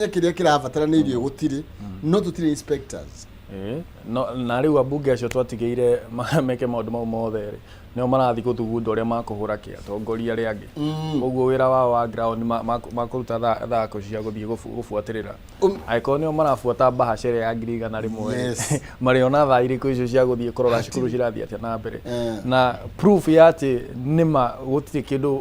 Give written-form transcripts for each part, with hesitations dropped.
Kĩrĩa kĩrabatara nĩ irio gũtirĩ, no tũtirĩ inspectors. Ĩĩ, no, na rĩu ambunge acio twatigĩire meke maũndũ mau mothe rĩ, nĩo marathiĩ gũthugunda ũrĩa makũhũra kĩ atongoria arĩa angĩ. Koguo wĩra wao wa ground makũruta thako cia gũthiĩ gũbuatĩrĩra. Angĩkorwo nĩo marabuata mbahaca ĩrĩa ya 100,000 rĩ, marĩona thaa irĩkũ icio cia gũthiĩ kũrora cukuru cirathiĩ atĩa na mbere? Na proof ya atĩ nĩma gũtirĩ kĩndũ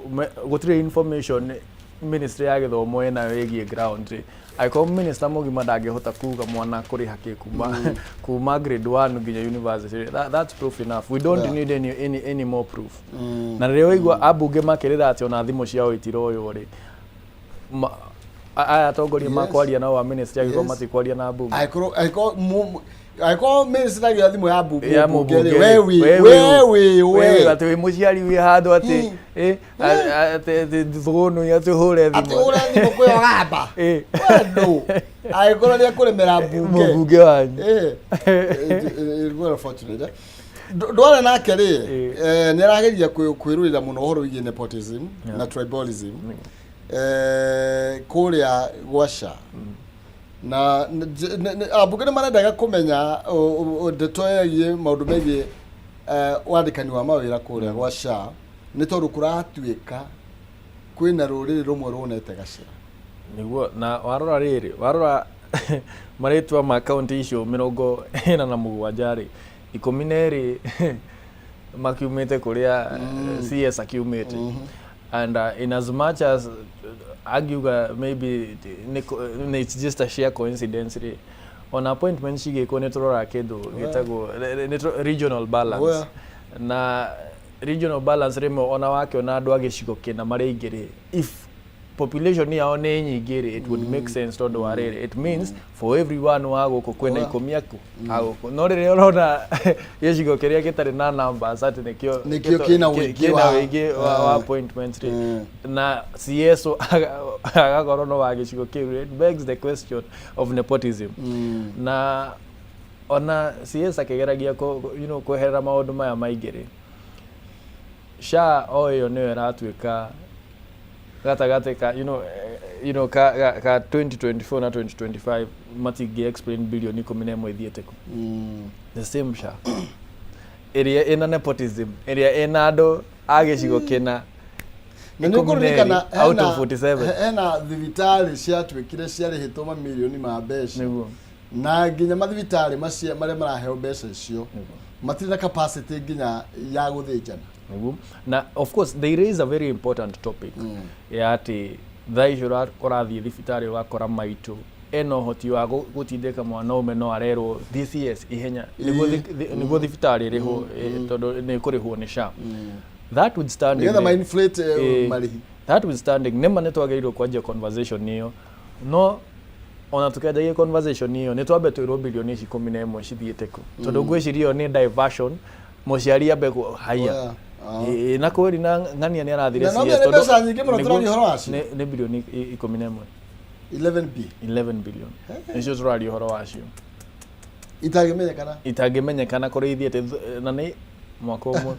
gũtirĩ information ministry ya gĩthomo ĩnayo ĩgiĩ ground rĩ, angĩkorwo minister mũgima ndangĩhota kuga mwana kũrĩha kĩ kuma grade 1 nginya university, that's proof enough. We don't need any more proof. Na rĩrĩa waigua ambunge makĩrĩra atĩ ona thimũ ciao itiroywo rĩ, aya atongoria makwaria nao wa ministry angĩkorwo matikwaria na mbunge. Angĩkorwo minister ndagĩoya thimũ ya ya mũmbunge rĩ, mũmbunge we rĩ, wĩ we we wĩ wĩ we we atĩ wĩ mũciari wĩ handũ atĩ atĩ thũgũnũ atĩ ũhũre atĩ thimũ. Ũre thimũ kwĩ ogamba. We ndũ angĩkorwo nĩ ekũremera mbunge mũmbunge wanyu. Well, unfortunate, eh? Ndwara nake rĩ, nĩ arageria kwĩrũĩra mũno ũhoro wĩgiĩ nepotism na tribalism kũrĩa gwa SHA na ambunge nĩ marendaga kũmenya ndeto ĩgiĩ maũndũ megiĩ wandĩkani wa mawĩra kũrĩa gwa SHA, nĩ tondũ kũratuĩka kwĩna rũrĩrĩ rũmwe ruonete gacĩra. Nĩguo, na warora rĩrĩ, warora marĩtwa ma kaunti icio 47 rĩ, 12 makiumĩte kũrĩa CS akiumĩte. And in as much as angiuga maybe nĩ it's just a sheer coincidence rĩ, ona appointment cigĩkwo nĩ tũroraga kĩndũ gĩtagwo regional balance. Na regional balance rĩmwe ona wakĩona andũ a gĩcigo kĩna marĩ aingĩ rĩ, if population yao nĩ nyingĩ rĩ, it would make sense, tondũ wa rĩrĩ, it means for everyone wa gũkũ kwĩna 10 aku a gũkũ. No rĩrĩa ũrona gĩcigo kĩrĩa gĩtarĩ na numbers atĩ nĩkĩo Nĩkĩo kĩna ũingĩ kĩna ũingĩ wa appointments rĩ, na CS agakorwo no wa gĩcigo kĩu rĩ, it begs the question of nepotism. Na ona CS akĩgeragia kweherera maũndũ maya maingĩ rĩ, SHA o ĩyo nĩyo ĩratuĩka gatagatĩ ka ka 2024 na 2025 matingĩ explain bilioni 11 ithiĩte kũ. The same SHA ĩrĩa ĩna nepotism, ĩrĩa ĩna andũ a gĩcigo kĩna Na nĩ 12 ũkũririkana out of 47. Hena thibitarĩ ciatuĩkire ciarĩhĩtwo mamirioni ma mbeca na nginya mathibitarĩ macio marĩa maraheo mbeca icio matirĩ na capacity nginya ya gũthĩnjana. Nĩguo, na of course they raise a very important topic ya atĩ thaa icio ũrathiĩ thibitarĩ ũgakora maitũ ena ũhoti wa gũtindĩka mwana ũme, no arerwo DCS ihenya nĩguo nĩguo thibitarĩ ĩrĩhwo, tondũ nĩ kũrĩhwo nĩ SHA. That would stand nĩgetha ma-inflate marĩhi. That withstanding, nĩma nĩ twagĩrĩirwo kwanjia conversation ĩyo, no ona tũkĩanjagia conversation ĩyo nĩ twambe twĩrwo bilioni ici 11 cithiĩte kũ, tondũ ngwĩciria ĩyo nĩ diversion, mũciari ambe haiya. Oya, ah. Ĩ, na kweri na ng'ania nĩ arathire Na no CS nĩ tondũ mbeca nyingĩ mũno tũraria ũhoro wacio. Nĩ bilioni 11. 11 b. 11 billion nĩcio tũraria ũhoro wacio. Itangĩmenyekana. Itangĩmenyekana kũrĩa ithiĩte na nĩ mwaka ũmwe,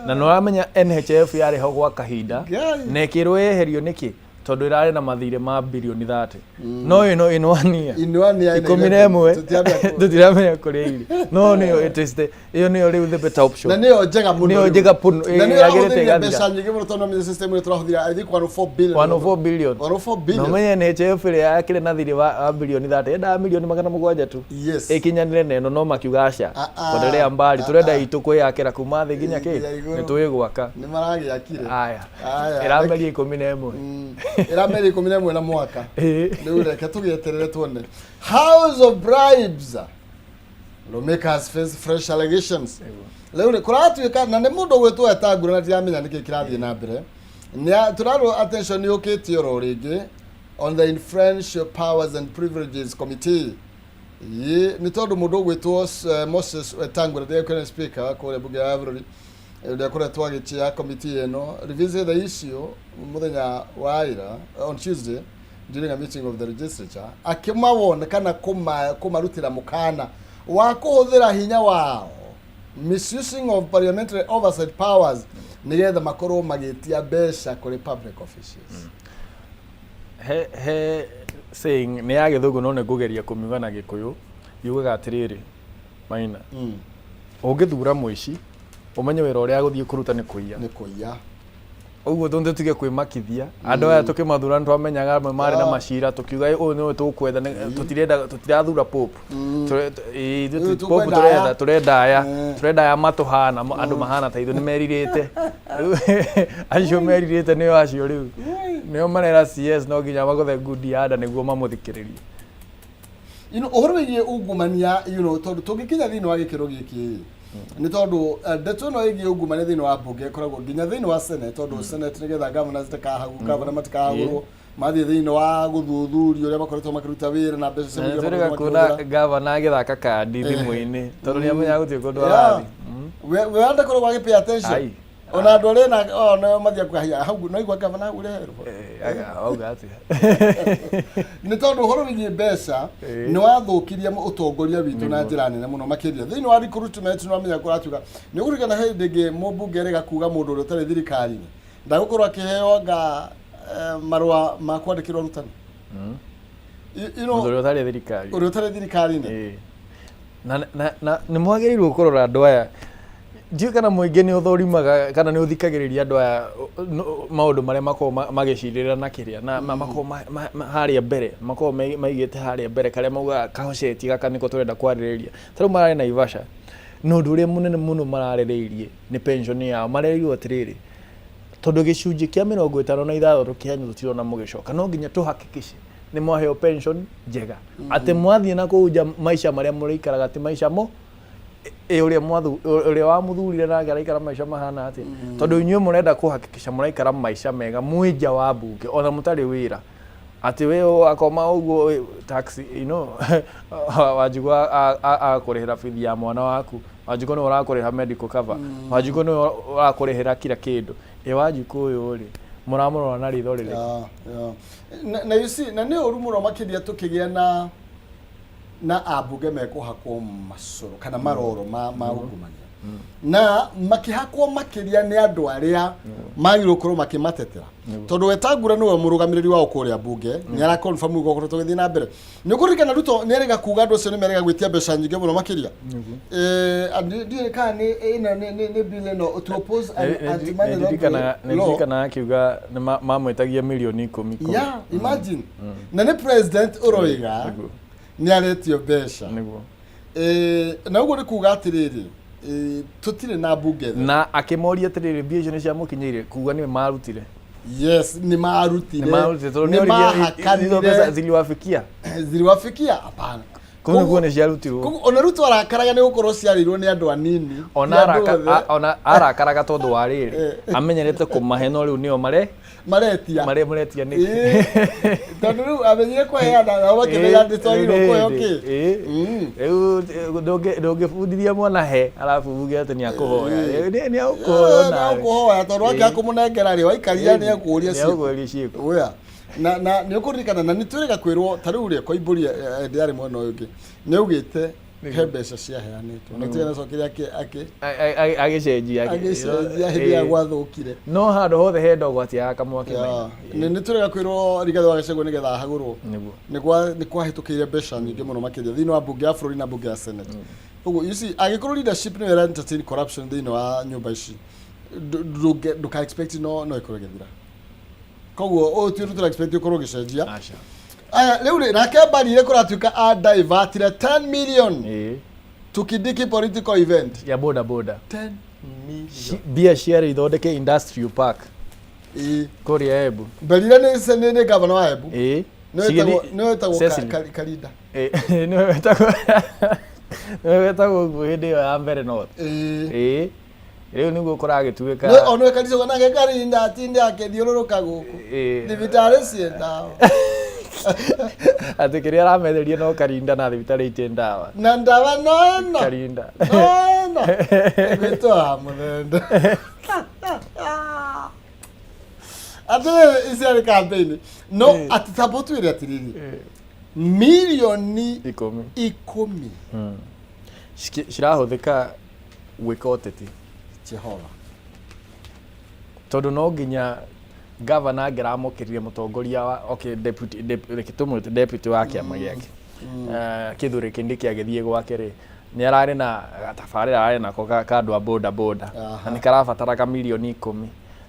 na nĩ ũramenya NHIF yarĩ ho gwa kahinda Ngai. Na ĩkĩrwo yeherio nĩkĩ, tondũ ĩrarĩ na mathirĩ ma bilioni 30, no ĩno in one year In one year ĩna 11 11, tũtiramenya kũrĩa irĩ, no nĩyo it is the ĩyo nĩyo rĩu the better option. Na nĩyo njega mũno Nĩyo rĩu. njega mũno, Na nĩyo yagĩrĩte ĩrahũthĩrire ĩgathira. mbeca nyingĩ mũno, tondũ no system ĩrĩa tũrahũthĩra, I think 104 billion. 104 billion. 104 Na billion. ũmenye NHIF ĩrĩa yakĩrĩ na thirĩ wa bilioni 30 yendaga milioni 700 tu ĩkinyanĩre na ĩno, no makiuga aca, Ah, ah. pondelea mbali, Ah, tũrenda ah. itũ kwĩyakĩra kuma thĩ nginya kĩ Nginya igũrũ. nĩ tũĩgwaka. Nĩ maragĩakire. Aya. Aya. Ĩrameria 11. Ĩrameria 11 na mwaka. Rĩu reke tũgĩeterere tuone. House of bribes, lawmakers face fresh allegations. Rĩu rĩ kũratuĩka na nĩ mũndũ ũgwĩtwo Wetangula, na ndiramenya nĩkĩ kĩrathiĩ na mbere. Tũrarwo attention yũkĩte oro rĩngĩ on the Influential Powers and Privileges Committee. Ĩ nĩ tondũ mũndũ ũgwĩtwo Moses Wetangula, ndirekũrĩa speaker wa kũrĩa bunge ya bũrũri ũrĩa akoretwo agĩchair committee ĩno, revisit the issue mũthenya wa ira, on Tuesday, during a meeting of the legislature, akĩmawona kana kũmarutĩra mũkana wa kũhũthĩra hinya wao, misusing of parliamentary oversight powers, nĩgetha makorwo magĩtia mbeca kũrĩ public officials. He saying nĩ ya gĩthũngũ no nĩ ngũgeria kũmiuga na gĩkũyũ yugaga atĩrĩrĩ maina ũngĩthura mũici ũmenye wĩra ũrĩa agũthiĩ kũruta nĩ kũiya. Nĩ kũiya. Ũguo tũtige kwĩmakithia andũ aya tũkĩmathura nĩ twamenyaga amwe marĩ na macira tũkiuga ũyũ nĩwe tũkwetha tũtirenda tũtirathura pope. Ĩĩ, ithuĩ Rĩu pope tũkwenda tũretha aya. Tũrenda aya. Tũrenda aya matũhana andũ mahana ta ithuĩ nĩ merirĩte. Rĩu, acio merirĩte nĩo acio rĩu nĩo marera CS no nginya magũthe ngundi ya nda nĩguo mamũthikĩrĩrie. Ũhoro wĩgiĩ ungumania tondũ tũngĩkinya thĩinĩ wa gĩkĩro gĩkĩ nĩ tondũ ndeto ĩno ĩgiĩ ungumania thĩinĩ wa mbunge ĩkoragwo nginya thĩinĩ wa senate tondũ senate nĩgetha governors governor matikahagũrwo mathiĩ thĩinĩ wa gũthuthuria ũrĩa makoretwo makĩruta wĩra na mbeca cia mũingĩ tũrĩga makoretwo kuona makĩhũthĩra. gavana agĩthaka kandi thimũ-inĩ tondũ nĩ amenyaga gũtirĩ kũndũ arathiĩ. We ndakoragwo agĩ pay attention. Ai. Ona andũ arĩa na ona mathiaga kũhia hau no igua gavana hau ũreherwo. Auga atĩa? Nĩ tondũ ũhoro wĩgiĩ mbeca nĩ wathũkirie ũtongoria witũ na njĩra nene mũno makĩria thĩinĩ wa recruitment. Nĩ wamenya kũratuga nĩ ũkũririkana hĩndĩ ĩngĩ mũmbunge erĩga kuga mũndũ ũrĩa ũtarĩ thirikari-inĩ ndagũkorwo akĩheo anga marũa ma kwandĩkĩrwo arutani. Mũndũ ũrĩa ũtarĩ thirikari. Ũrĩa ũtarĩ thirikari-inĩ. Ĩĩ. Na nĩ mwagĩrĩirwo kũrora andũ aya ndiũĩ kana mũingĩ nĩ ũthũrimaga kana nĩ ũthikagĩrĩria andũ aya maũndũ marĩa makoragwo magĩcirĩra na kĩrĩa na makoragwo harĩa mbere makoragwo maigĩte harĩa mbere karĩa maugaga kahocetie gaka nĩko tũrenda kwarĩrĩria. Ta rĩu mararĩ Naivasha na ũndũ ũrĩa mũnene mũno mararĩrĩirie nĩ pension yao. Marerirwo atĩrĩrĩ, tondũ gĩcunjĩ kĩa 56 kĩanyu tũtirona mũgĩcoka, no nginya tũhakikishe nĩ mwaheo pension njega atĩ mwathiĩ na kũu nja maica marĩa mũrĩikaraga ti maica mo ĩ ũrĩa ũrĩa wamuthurire nake araikara maica mahana atĩa, tondũ inyuĩ mũrenda kũhakikisha mũraikara maica mega mwĩ nja wa mbunge ona mũtarĩ wĩra atĩ we wakoma ũguo taxi Wanjigũ agakũrĩhĩra bithi ya mwana waku, Wanjikũ nĩwe ũrakũrĩha medical cover, Wanjikũ nĩwe ũrakũrĩhĩra kila kĩndũ. Ĩ Wanjikũ ũyũ rĩ, mũramũrora na ritho rĩrĩkũ? Yeah. Na you see, na nĩ ũru mũno makĩria tũkĩgĩa na ambunge mekũhakwo macoro kana maroro ma ungumania na makĩhakwo makĩria nĩ andũ arĩa magĩrĩirwo gũkorwo makĩmatetera tondũ Wetangula nĩwe mũrũgamĩrĩri wao kũrĩa mbunge nĩ ara confirm ũguo gũkoretwo gũgĩthiĩ na mbere. Nĩ ũkũririkana Ruto nĩ erĩga kuga andũ acio nĩ merĩga gwĩtia mbeca nyingĩ mũno makĩria. Ndiũĩ kana nĩ ĩno nĩ bill ĩno to oppose an anti money laundering law. Nĩndirikanaga akiuga nĩ mamwĩtagia mirioni ikũmi ikũmi. Yeah, imagine. Na nĩ president ũroiga nĩ aretio mbeca. Na ũguo nĩ kuga atĩrĩrĩ, tũtirĩ na mbunge theru. Na akĩmoria atĩrĩrĩ, mbia icio nĩ ciamũkinyĩire kuga nĩwe marutire. Yes, nĩ marutire. Nĩ marutire tondũ nĩ nĩ oririe hizo mbeca mahakanire. Ziliwafikia? Ziliwafikia? Hapana. Kũu nĩguo nĩ ciarutirwo. Koguo ona Ruto arakaraga nĩ gũkorwo ciarĩirwo nĩ andũ anini ona ti andũ araka othe. Ona arakaraga tondũ wa rĩrĩ amenyerete kũmahe no rĩu nĩo mare maretia. Mare maretia nĩkĩ? Ĩĩ. Tondũ rĩu amenyire kũheana nao makĩmenya atĩ twagĩrĩirwo kũheo kĩ. Rĩu ndũngĩbundithia mwana he arabu uge atĩ nĩ akũhoya. Nĩ akũhoya onawe. Nĩ akũhoya tondũ wakĩaga kũmũnengera rĩ waikaria nĩ ekũũria Nĩ ciĩko. ekũũria ciĩko. Oya. Na nĩ ũkũririkana na nĩ twĩrĩga kwĩrwo ta rĩu rĩ Koimbũri ndĩ arĩ mwena ũyũ ũngĩ nĩ augĩte he mbeca ciaheanĩtwo no tiga nacokire agĩcenjia agĩcenjia hĩndĩ ya gwathũkire. No handũ hothe he ndogo atiaga kamwaki. Yeah. Nĩ twĩrĩga kwĩrwo Rigathĩ wa Gachagua nĩgetha ahagũrwo nĩ kwahĩtũkĩire mbeca nyingĩ mũno makĩria thĩinĩ wa mbunge ya bũrũri na mbunge ya senate. Ũguo you see angĩkorwo leadership nĩyo ĩra entertain corruption thĩinĩ wa nyũmba ici ndũka expect no ĩkorwo ĩgĩthira. Koguo ũyũ ti ũndũ tũra expect ũkorwo ũgĩcenjia. Aca. Aya rĩu rĩ nake Mbarire kũratuĩka a divertire 10 million to Kindiki political event. Ya boda boda. 10 million. Mbia ciarĩ ithondeke industrial park kũrĩa Embu. Mbarire nĩ gavana wa Embu. Nĩwe nĩwe wĩtagwo Cecily. Karinda. Nĩwe wetagwo ũguo hĩndĩ ĩyo ya mbere North. Ĩĩ. Ĩĩ rĩu nĩguo kũragĩtuĩka. Onwe Karisa nake Karinda atinde akĩthiũrũrũka gũkũ thibitarĩ ciĩ ndawa. Atĩ kĩrĩa arametheria no Karinda na thibitarĩ itĩ ndawa. Na ndawa no ĩno. Karinda. No ĩno ĩgwĩtwo wa mũthende atĩrĩrĩ ici arĩ campaign no atĩ tamba ũtwĩre atĩrĩrĩ mirioni 10. 10 Cirahũthĩka gwĩka ũteti. Jehova. Tondũ no nginya Gavana angĩramũkĩrire mũtongoria wa, okay, deputy, reke tũmwĩte deputy wa kĩama gĩake. Kithure Kindiki agĩthiĩ gwake rĩ, nĩ ararĩ na gatabarĩra ararĩ nako ka andũ a boda boda na nĩ karabataraga mirioni 10.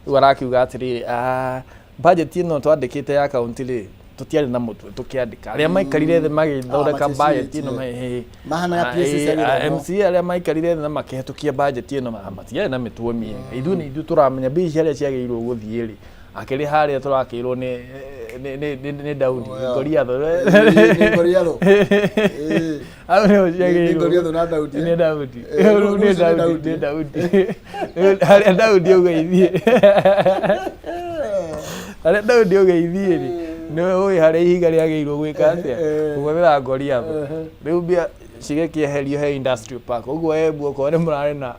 Rĩu arakiuga atĩrĩrĩ, "Ah, budget ĩno twandĩkĩte ya kaunti rĩ, tũtiarĩ na mũtwe tũkĩandĩka. Arĩa maikarire thĩ magĩthondeka budget ĩno Mahanaga PSC cia gĩthomo. MCA arĩa maikarire thĩ na makĩhetũkia budget ĩno matiarĩ na mĩtwe mĩega. Ithuĩ nĩ ithuĩ tũramenya mbia ici harĩa ciagĩrĩirwo gũthiĩ rĩ, akĩrĩ harĩa tũrakĩrwo nĩ Daudi Goliath." Nĩ Goliath. Hau nĩho Nĩ ciagĩrĩirwo. Goliath na Daudi, eh? Nĩ Daudi. Rĩu Rĩu nĩ ũcio nĩ Daudi, Daudi. nĩ Daudi. Rĩu harĩa Daudi auga ithiĩ. Harĩa Daudi auga ithiĩ rĩ, nĩwe ũĩ harĩa ihiga rĩagĩrĩirwo gwĩka atĩa? Kũgũthĩra Goliath. Rĩu mbia cigĩkĩeherio he industrial park. Ũguo Embu okorwo nĩ mũrarĩ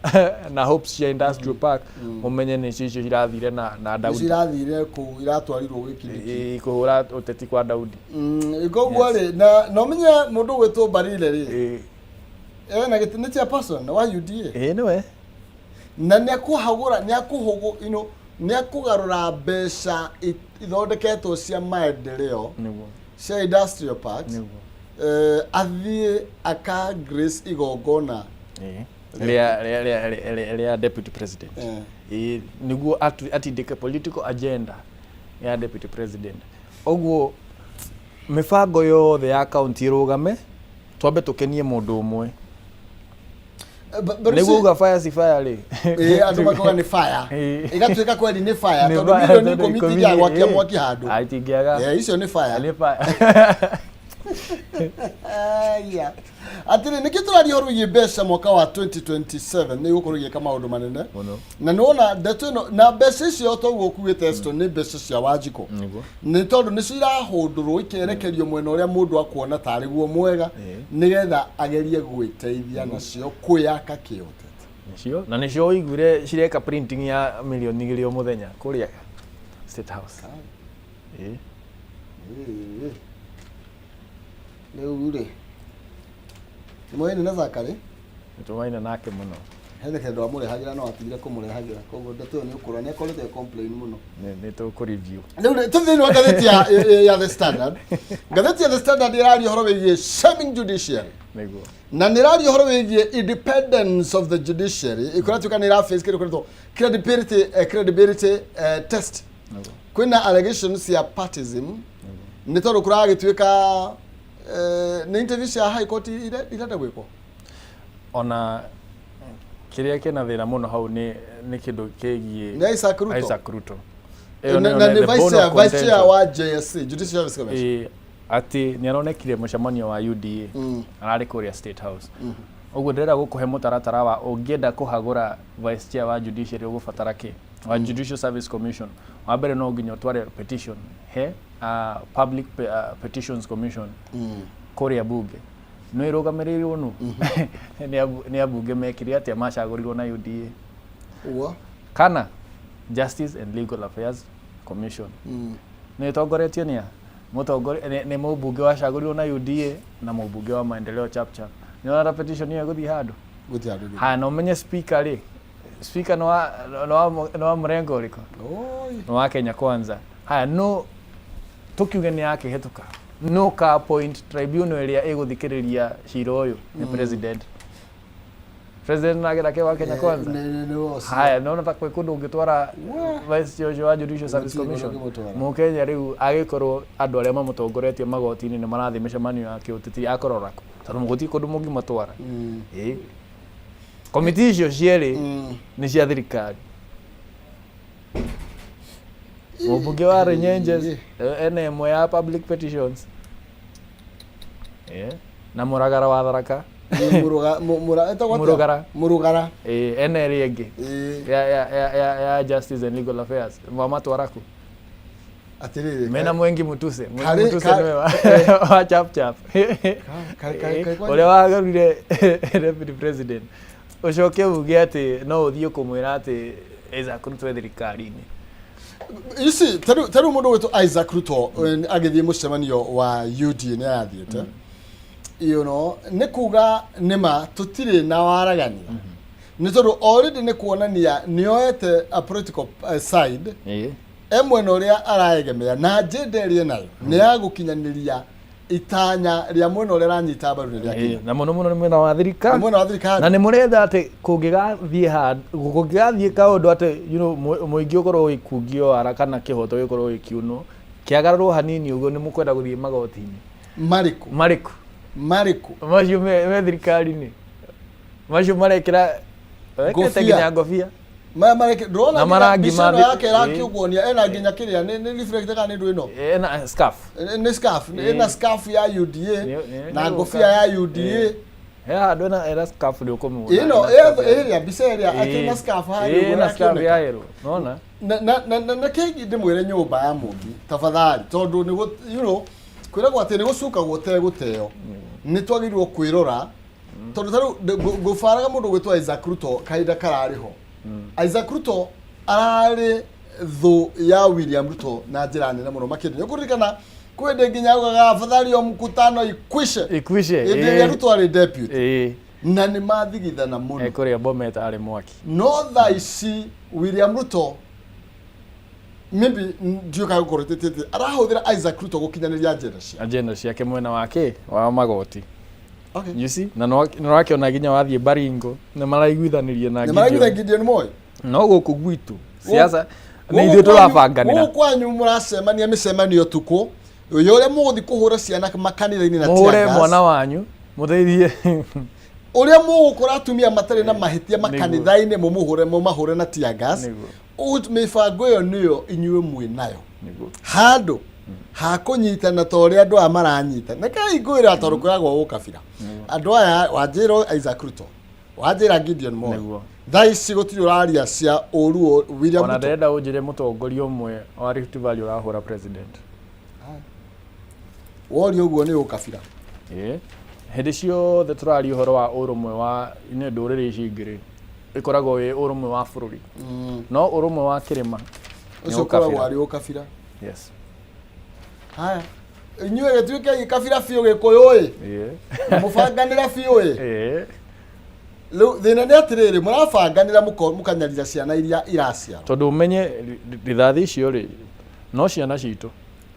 na hopes cia industrial park, mũmenye nĩcio icio cirathire na Nĩ Daudi. Cirathire kũu, iratwarirwo gwĩ Kindiki. Ĩ, kũhũra ũteti kwa Daudi. Koguo rĩ, na ũmenye mũndũ ũgwĩtwo Barile rĩ, ena gĩtĩ nĩ chairperson wa UDA. Ĩ, nĩwe. Na nĩ akũhagũra, nĩ akũhũgũ, nĩ akũgarũra mbeca ithondeketwo cia maendeleo cia industrial parks, athiĩ aka grace igongona Rĩa deputy president. Ĩ, nĩguo atindĩke political agenda ya deputy president. Ũguo mĩbango yothe ya kaunti ĩrũgame, twambe tũkenie mũndũ ũmwe. But you Nĩguo see, uga fire si fire rĩ. Andũ makauga nĩ fire. Ĩgatuĩka kweli nĩ fire, Nĩ tondũ fire, milioni tondũ 10 ikũmi itingĩaga gwakia mwaki handũ. Ah, itingĩaga. Icio nĩ fire. Nĩ fire. Aya. Atĩrĩ, nĩkĩ tũraria ũhoro wĩgiĩ mbeca? Mwaka wa 2027 nĩ gũkorwo igĩka maũndũ manene Mũno. Na nĩ wona ndeto ĩno na mbeca icio toguo ũkuĩte Eston, nĩ mbeca cia Wanjikũ, nĩ tondũ nĩcio irahũndũrwo ikerekerio mwena ũrĩa mũndũ akuona tarĩ guo mwega, nĩgetha agerie gwĩteithia nacio kwĩyaka kĩũteti. Nĩcio na nĩcio ũiguire cireka printing ya mirioni 2 o mũthenya kũrĩa State House. Ĩ. Rĩu rĩ, nĩ na Zakari. Nĩtũmaina nake mũno. Hena kĩndũ amũrehagĩra no atigire kũmũrehagĩra, koguo ndeto ĩyo nĩ ũkũrora nĩ akoretwo complain mũno. Nĩ tũkũ review. Rĩu rĩ, tũthiĩ thĩinĩ wa ngathĩti ya The Standard. Ngathĩti ya The Standard ĩraria ũhoro wĩgiĩ shaming judiciary na nĩ ĩraria ũhoro wĩgiĩ independence of the judiciary ĩkũratuĩka nĩ ĩraface kĩndũ kĩretwo credibility test. Kwĩna allegations cia partism, nĩ tondũ kũragĩtuĩka nĩ interview cia High Court irenda gwĩkwo. Ona kĩrĩa kĩna thĩna mũno hau nĩ kĩndũ kĩgiĩ Nĩ Isaac Ruto. Isaac Ruto. Ĩyo Na nĩyo na nĩ nĩ the vice bone chair of vice chair contention. wa JSC, Judicial Service Commission. Ĩ, atĩ nĩ aronekire mũcemanio wa UDA, ararĩ kũrĩa State House. Ũguo ndĩrenda gũkũhe mũtaratara wa ũngĩenda kũhagũra vice chair wa judiciary ũgũbatara kĩ wa Judicial Service Commission. Wa mbere, no nginya ũtware petition he Public Petitions Commission kũrĩa bunge. Nĩ ĩrũgamĩrĩirwo nũ? Nĩ ambunge mekire atĩa, macagũrirwo na UDA, Ũguo. kana Justice and Legal Affairs Commission nĩ ĩtongoretio nĩ a mũtongoria nĩ mũmbunge wacagũrirwo na UDA na mũmbunge wa Maendeleo Chapchap. Nĩ ũrona petition ĩyo ĩgũthiĩ handũ? Gũtirĩ handũ ĩgũthiĩ. Haya, na ũmenye speaker rĩ, speaker nĩ wa mũrengo ũrĩkũ? Oi. Nĩ wa Kenya Kwanza. Haya, no tũkiuge nĩ yakĩhĩtũka, no ka appoint tribunal ĩrĩa ĩgũthikĩrĩria cira ũyũ nĩ president. President nagera wa Kenya Kwanza. Nĩ ũcio. Haya, nona ta kwĩ kũndũ ũngĩtwara vice chair ũcio wa Judicial Service Gũtirĩ kũndũ Commission? ũngĩmũtwara. Mũkenya rĩu agĩkorwo andũ arĩa mamũtongoretie magoti-inĩ nĩ marathiĩ mĩcemanio ya kĩũteti, akũrora kũ? Tondũ gũtirĩ kũndũ mũngĩmatwara. Ĩ, komiti icio cierĩ nĩ cia thirikari. Mũmbunge wa Runyenjes ena ĩmwe ya public petitions. Ĩ, na Mũragara wa Tharaka. Nĩ ĩtagwo atĩa? Mũrugara. Mũrugara. Ĩ, ena ĩrĩa ĩngĩ ya Justice and Legal Affairs. Mamatwara kũ? Atĩrĩrĩ, Mena Mwengi Mutuse. Mwengi Mutuse nĩwe wa Chap Chap ũrĩa wagarũrire deputy president. Ũcoke uge atĩ no ũthiĩ kũmwĩra atĩ Isaac Ruto e thirikari-inĩ. You see, tarĩu mũndũ wĩtwo Isaac Ruto agĩthiĩ mũcemanio wa UDA nĩ arathiĩte, nĩ kuga nĩma tũtirĩ na waragania, nĩ tondũ already nĩ kuonania nĩ oete a political side. E mwena ũrĩa araegemera na agenda ĩrĩa enayo nĩ ya gũkinyanĩria itanya rĩa mwena ũrĩa aranyita mbaru nĩ rĩakinya. Na mũno mũno nĩ mwena wa Nĩ thirikari. mwena wa thirikari. Na nĩ mũretha atĩ kũngĩgathiĩ handũ, kũngĩgathiĩ kaũndũ atĩ mũingĩ ũkorwo ũgĩkungio wara kana kĩhoto gĩkorwo gĩkiunwo, kĩagarũrwo hanini ũguo, nĩ mũkwenda gũthiĩ magoti-inĩ. Marĩkũ? Marĩkũ? Marĩkũ? Macio me thirikari-inĩ, macio marekĩra mekĩrĩte Ngũbia. nginya ngobia. Maya mareke ndũrona Na nginya marangi mbica ma ĩno yake ĩrakĩũguonia ena nginya kĩrĩa nĩ reflect kana nĩ ndũ ĩno? Ena scarf. Nĩ scarf, ĩna scarf ya UDA na Nĩ ngũbia ya UDA. He handũ ena scarf, nĩ ũkũmĩona. Ĩno Ena scarf ĩrĩa mbica ĩrĩa akĩrĩ na scarf harĩa ũguo ena scarf ĩrakĩoneka. ya yellow, nona. Na kĩngĩ ndĩmwĩre nyũmba ya Mũmbi tafadhali, tondũ nĩ kwĩragwo atĩ nĩ gũcukagwo tegũteo, nĩ twagĩrĩirwo kwĩrora, tondũ ta rĩu ngũbaraga mũndũ gwĩtwo Isaac Ruto kahinda kararĩ ho. Isaac Ruto ararĩ thũ ya William Ruto na njĩra nene mũno makĩria. Nĩ ũkũririkana kwĩ hĩndĩ nginya augaga afadhali o mkutano ikwishe Ikwishe. hĩndĩ ĩrĩa Ruto arĩ deputy, na nĩ mathigithana mũno. Ekũrĩa Bomet arĩ mwaki. No thaa ici William Ruto maybe ndiũĩ kana gũkorwo ĩtĩtĩte arahũthĩra Isaac Ruto gũkinyanĩria agenda cia Agenda ciake mwena wake wa magoti. Okay. You see, na nĩ ũrakĩona nginya wathiĩ Baringo nĩ maraiguithanĩria na Nĩ maraiguitha Gideon. Gideon Moi. No gũkũ gwitũ siasa nĩ Gũkũ ithuĩ tũrabanganĩra. Gũkũ kwanyu mũracemania mĩcemanio ũtukũ ũyũ ũrĩa mũgũthiĩ kũhũra ciana makanitha-inĩ na Mũhũre tear gas. mwana wanyu mũteithie. Ũrĩa mũgũkora atumia matarĩ na mahĩtia Nĩguo. makanitha-inĩ, mũmũhũre, mũmahũre na tear gas. Nĩguo. Mĩbango ĩyo nĩyo inyuĩ mwĩ nayo Nĩguo. handũ ha kũnyitana ta ũrĩa andũ aya maranyita. Rekei ngwĩra, tondũ kwĩragwo ũkabira, andũ aya wanjĩra Isaac Ruto, wanjĩra Gideon Moi, thaa ici gũtirĩ ũraria cia ũru William Ona Ruto. ndĩrenda ũnjĩre mũtongoria ũmwe wa Rift Valley ũrahũra president. Woria ũguo nĩ ũkabira. Ĩĩ. Hĩndĩ ciothe tũraria ũhoro wa ũrũmwe wa nĩ ndũrĩrĩ ici ingĩ rĩ, ĩkoragwo wĩ ũrũmwe wa bũrũri, no ũrũmwe wa kĩrĩma nĩ Ũcio ũkoragwo ũkabira. arĩ ũkabira. Yes. Haya, inyuĩ gĩtuĩke gĩkabira biũ, gĩkũyũ ĩ, mũbanganĩra biũ ĩ. Rĩu thĩna nĩ atĩrĩrĩ, mũrabanganĩra mũkanyarira ciana iria iraciarwo. Tondũ ũmenye rithathi icio rĩ, no ciana citũ.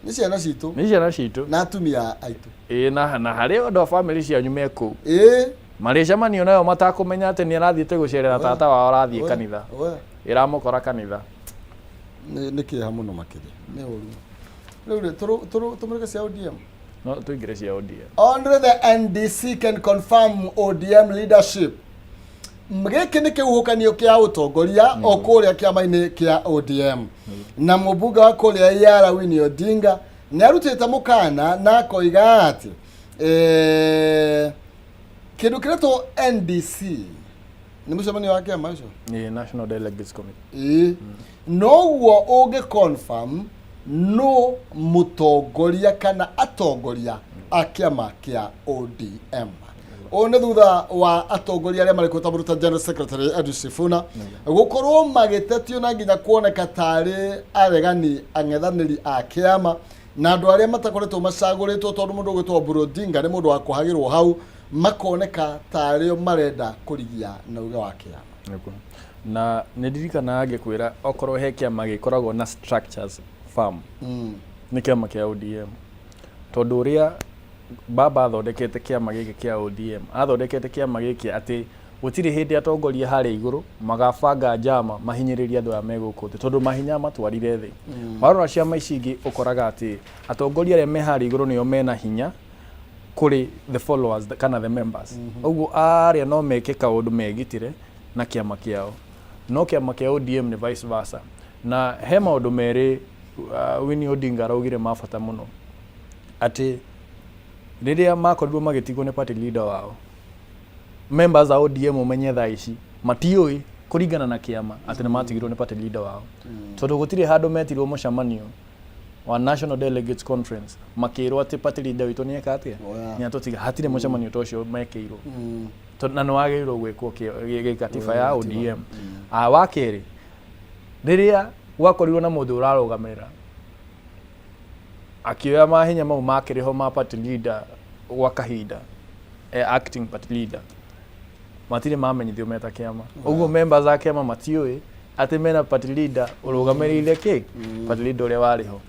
Nĩ ciana citũ. Nĩ ciana citũ. Na atumia aitũ. Ĩĩ, na harĩ andũ a bamĩrĩ cianyu me kũu marĩcemanio nayo matakũmenya atĩ nĩ arathiĩte gũcerera tata wao arathiĩ kanitha, ĩramũkora kanitha. Nĩ kĩeha mũno makĩria, nĩ ũru. Rĩu rĩ, tũmũrĩke cia ODM. No tũingĩre cia ODM. Only the NDC can confirm ODM leadership. Gĩkĩ nĩ kĩhuhũkanio kĩa ũtongoria o kũrĩa kĩama-inĩ kĩa ODM, na mũmbunge wa kũrĩa Yara Winnie Odinga nĩ arutĩte mũkana na akoiga atĩ kĩndũ kĩretwo NDC nĩ mũcemanio wa kĩama ũcio. Ĩĩ, National Delegates Committee. Ĩĩ, noguo ũngĩ confirm no mũtongoria kana atongoria a kĩama kĩa ODM. Ũũ nĩ thutha wa atongoria arĩa marĩ kuo ta mũruta General Secretary Edwin Sifuna gũkorwo magĩtetio na nginya kuoneka tarĩ aregani ang'ethanĩri a kĩama na andũ arĩa matakoretwo macagũrĩtwo, tondũ mũndũ ũgwĩtwo Oburu Odinga nĩ mũndũ wa kũhagĩrwo hau, makoneka tarĩo marenda kũrigia na uge wa kĩama. Nĩguo. Na nĩ ndirikanaga ngĩkwĩra okorwo he kĩama gĩkoragwo na structures firm, nĩ kĩama kĩa ODM, tondũ ũrĩa baba athondekete kĩama gĩkĩ kĩa ODM, athondekete kĩama gĩkĩ atĩ gũtirĩ hĩndĩ atongoria harĩa igũrũ magabanga njama mahinyĩrĩrie andũ aya me gũkũ thĩ, tondũ mahinya matwarire thĩ. Warora ciama ici ingĩ, ũkoraga atĩ atongoria arĩa me harĩa igũrũ nĩo mena hinya kũrĩ the followers kana the members. Ũguo arĩa no meke kaũndũ megitĩre na kĩama kĩao, no kĩama kĩa ODM nĩ vice versa. Na he maũndũ merĩ Winnie Odinga araugire ma bata mũno, atĩ rĩrĩa makorirwo magĩtigwo nĩ party leader wao, members a ODM ũmenye thaa ici matiũĩ kũringana na kĩama atĩ nĩ matigirwo nĩ party leader wao, tondũ gũtirĩ handũ metirwo mũcemanio wa National Delegates Conference makĩrwo atĩ party leader witũ nĩ eka atĩa, nĩ atũtiga. Hatirĩ mũcemanio ta ũcio mekĩirwo. Na nĩ wagĩrĩirwo gwĩkwo gĩkatiba ya ODM. Ah, wa kerĩ, rĩrĩa gwakorirwo na mũndũ ũrarũgamĩrĩra akĩoya mahinya mau makĩrĩ ho ma party leader gwa kahinda, acting party leader, matirĩ mamenyithio meta kĩama. Ũguo members a kĩama matiũĩ Atĩ mena party leader ũrũgamĩrĩire kĩ party leader ũrĩa warĩ ho,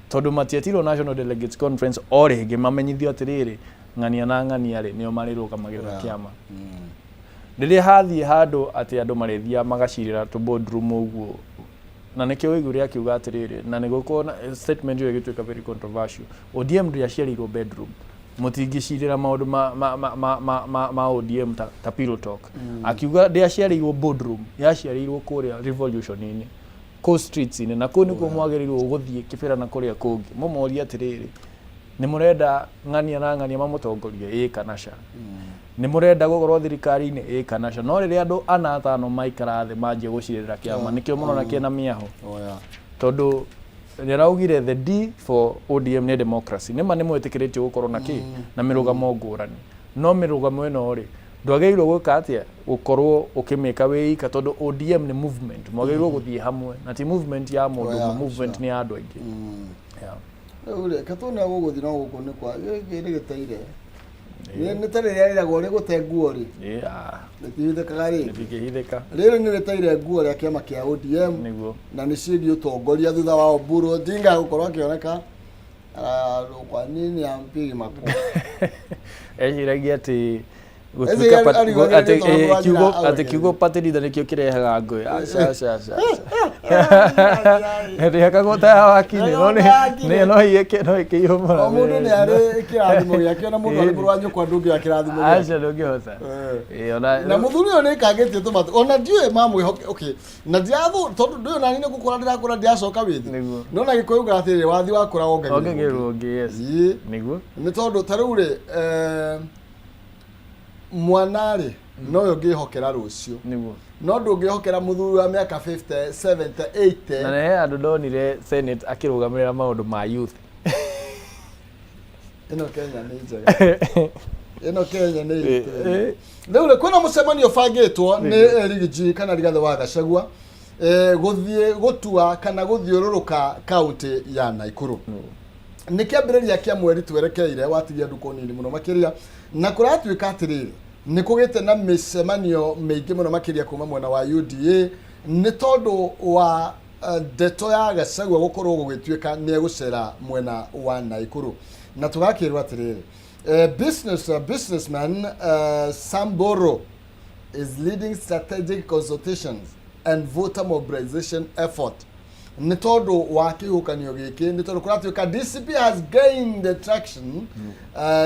tondũ matietirwo National Delegates Conference o rĩngĩ mamenyithio atĩrĩrĩ, ng'ania na ng'ania rĩ, nĩo marĩrũgamagĩrĩra kĩama. Rĩrĩa hathiĩ handũ atĩ andũ marĩthiaga magacirĩra tũ boardroom ũguo, na nĩkĩo wĩiguire akiuga atĩrĩrĩ, na nĩgũkorwo na statement ĩyo ĩgĩtuĩka very controversial, ODM ndĩaciarĩirwo bedroom, mũtingĩcirĩra maũndũ ma ODM ta pillow talk. Akiuga ndĩaciarĩirwo boardroom, yaciarĩirwo kũrĩa revolution-inĩ, kũu streets-inĩ, na kũu nĩkuo mwagĩrĩirwo gũthiĩ kĩbĩra na kũrĩa kũngĩ, mũmorie atĩrĩrĩ, nĩ mũrenda ng'ania na ng'ania mamũtongorie, ĩĩ kana ca? Nĩ mũrenda gũkorwo thirikari-inĩ, ĩĩ kana ca? No rĩrĩa andũ ana atano maikara thĩ manjia gũcirĩra kĩama, nĩkĩo mũrona kĩna mĩaho, tondũ nĩ araugire the D for ODM nĩ democracy. Nĩma nĩ mwĩtĩkĩrĩtio gũkorwo na kĩ na mĩrũgamo ngũrani, no mĩrũgamo ĩno rĩ, ndwagĩrĩirwo gwĩka atĩa, gũkorwo ũkĩmĩka wĩ ika, tondũ ODM nĩ movement, mwagĩrĩirwo gũthiĩ hamwe, na ti movement ya mũndũ ũmwe, movement nĩ ya andũ aingĩ. Yeah. Rĩu rĩ, katone gũgũthiĩ no gũkũ nĩ kwa gĩkĩ nĩ gĩteire, nĩ ta rĩrĩa rĩragwo rĩgũte nguo rĩ, rĩtihithĩkaga rĩngĩ. Rĩtingĩhithĩka. Rĩrĩ nĩ rĩteire nguo rĩa kĩama kĩa ODM na nĩ ciĩgiĩ ũtongoria thutha wa Oburu Odinga gũkorwo akĩoneka kwa nini ampigi makũ. Eciragia atĩ Eci gũtuĩka arigwo nĩ atĩ gĩthomo wa njĩra atĩ kiugo party leader nĩkĩo kĩrehaga ngũĩ. Aca, aca, aca, aca, ndĩhakagwo taya wakinĩ, no no ĩke no ĩkĩihũmũra. O mũndũ nĩ arĩ kĩrathimo gĩake, ona mũndũ arĩ mũrũ wa nyũkwa ndũngĩoya kĩrathimo gĩake. Aca, ndũngĩhota. Ĩĩ, ona Na mũthuri ũyũ nĩ kangĩtie tũmatũ, ona ndiũĩ mamwĩhoke, okay, na ndirathu tondũ ndũyũ nani nĩ gũkũra ndĩrakũra, ndiracoka wĩthĩ. No na Gĩkũyũ ugaga atĩrĩrĩ, wathi wakũra wongagĩrĩrwo. Wongagĩrĩrwo ũngĩ, yes. Ĩĩ. Nĩguo. Nĩ tondũ ta rĩu rĩ, mwana rĩ, nowe ũngĩhokera rũciũ, no ndũngĩhokera mũthuri wa mĩaka 50, 70, 80. Na nĩ he andũ ndonire Senate akĩrũgamĩrĩra maũndũ ma youth. Ĩno Kenya nĩ njega, ĩno Kenya nĩ itũ. Rĩu rĩ, kwĩna mũcemanio ũbangĩtwo nĩ Riggy kana Rigathĩ wa Gachagua, gũthiĩ gũtua kana gũthiũrũrũka kaunti ya Naikuru. Nĩ kĩambĩrĩria kĩa mweri twerekeire, watigia ndukũ nini mũno makĩria, na kũratuĩka atĩrĩrĩ, nĩ kũgĩte na mĩcemanio mĩingĩ mũno makĩria kuma mwena wa UDA, nĩ tondũ wa ndeto ya Gachagua gũkorwo gũgĩtuĩka nĩ egũcera mwena wa Naikuru. Na tũgakĩrwo atĩrĩrĩ, businessman Samboro is leading strategic consultations and voter mobilization effort nĩ tondũ wa kĩhuhũkanio gĩkĩ, nĩ tondũ kũratuĩka DCP has gained traction,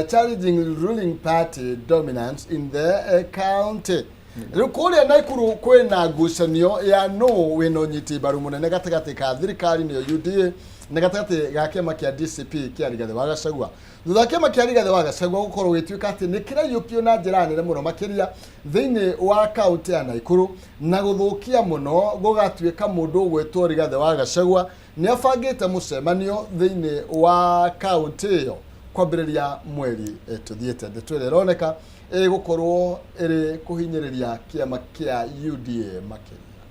challenging ruling party dominance in the county. Rĩu kũrĩa Naikuru kwĩna ngucanio ya nũ wĩna ũnyiti mbaru mũnene gatagatĩ ka thirikari, nĩyo UDA, na gatagatĩ ga kĩama kĩa DCP kĩa Rigathĩ wa Gachagua, thutha wa kĩama kĩa Rigathĩ wa Gachagua gũkorwo gĩtuĩka atĩ nĩ kĩraiyũkio na njĩra nene mũno makĩria thĩinĩ wa kaunti ya Naikuru, na gũthũkia mũno gũgatuĩka mũndũ ũgwĩtwo Rigathĩ wa Gachagua nĩ abangĩte mũcemanio thĩinĩ wa kaunti ĩyo kwambĩrĩria mweri tũthiĩte. Ndeto ĩrĩa ĩroneka ĩgũkorwo ĩrĩ kũhinyĩrĩria kĩama kĩa UDA makĩria.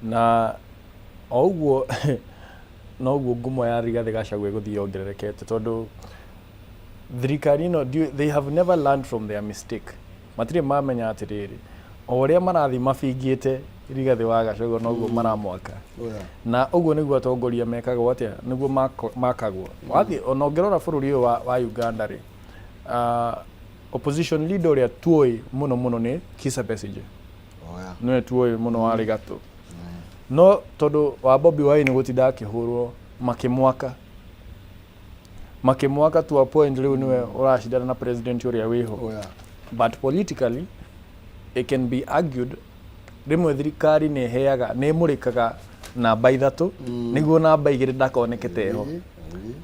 Na o ũguo noguo ngumo ya Rigathĩ Gachagua ĩgũthiĩ yongererekete, tondũ thirikari ĩno they have never learned from their mistake. Matirĩ mamenya atĩrĩrĩ, o ũrĩa marathiĩ mabingĩte Rigathĩ wa Gachagua, noguo maramwaka. Na ũguo nĩguo atongoria mekagwo atĩa, nĩguo makagwo. Wathiĩ ona ũngĩrora bũrũri ũyũ wa Uganda rĩ, opposition leader ũrĩa tuoĩ mũno mũno nĩ Kizza Besigye. Nĩwe tuoĩ mũno warĩ gatũ, no tondũ wa Bobi Wine gũtinda akĩhũrwo, makĩmwaka to a point rĩu nĩwe ũracindana na president ũrĩa wĩho. But politically it can be argued, rĩmwe thirikari nĩ ĩheaga, nĩ ĩmũrĩkaga namba 3 nĩguo namba 2 ndakoneke teho.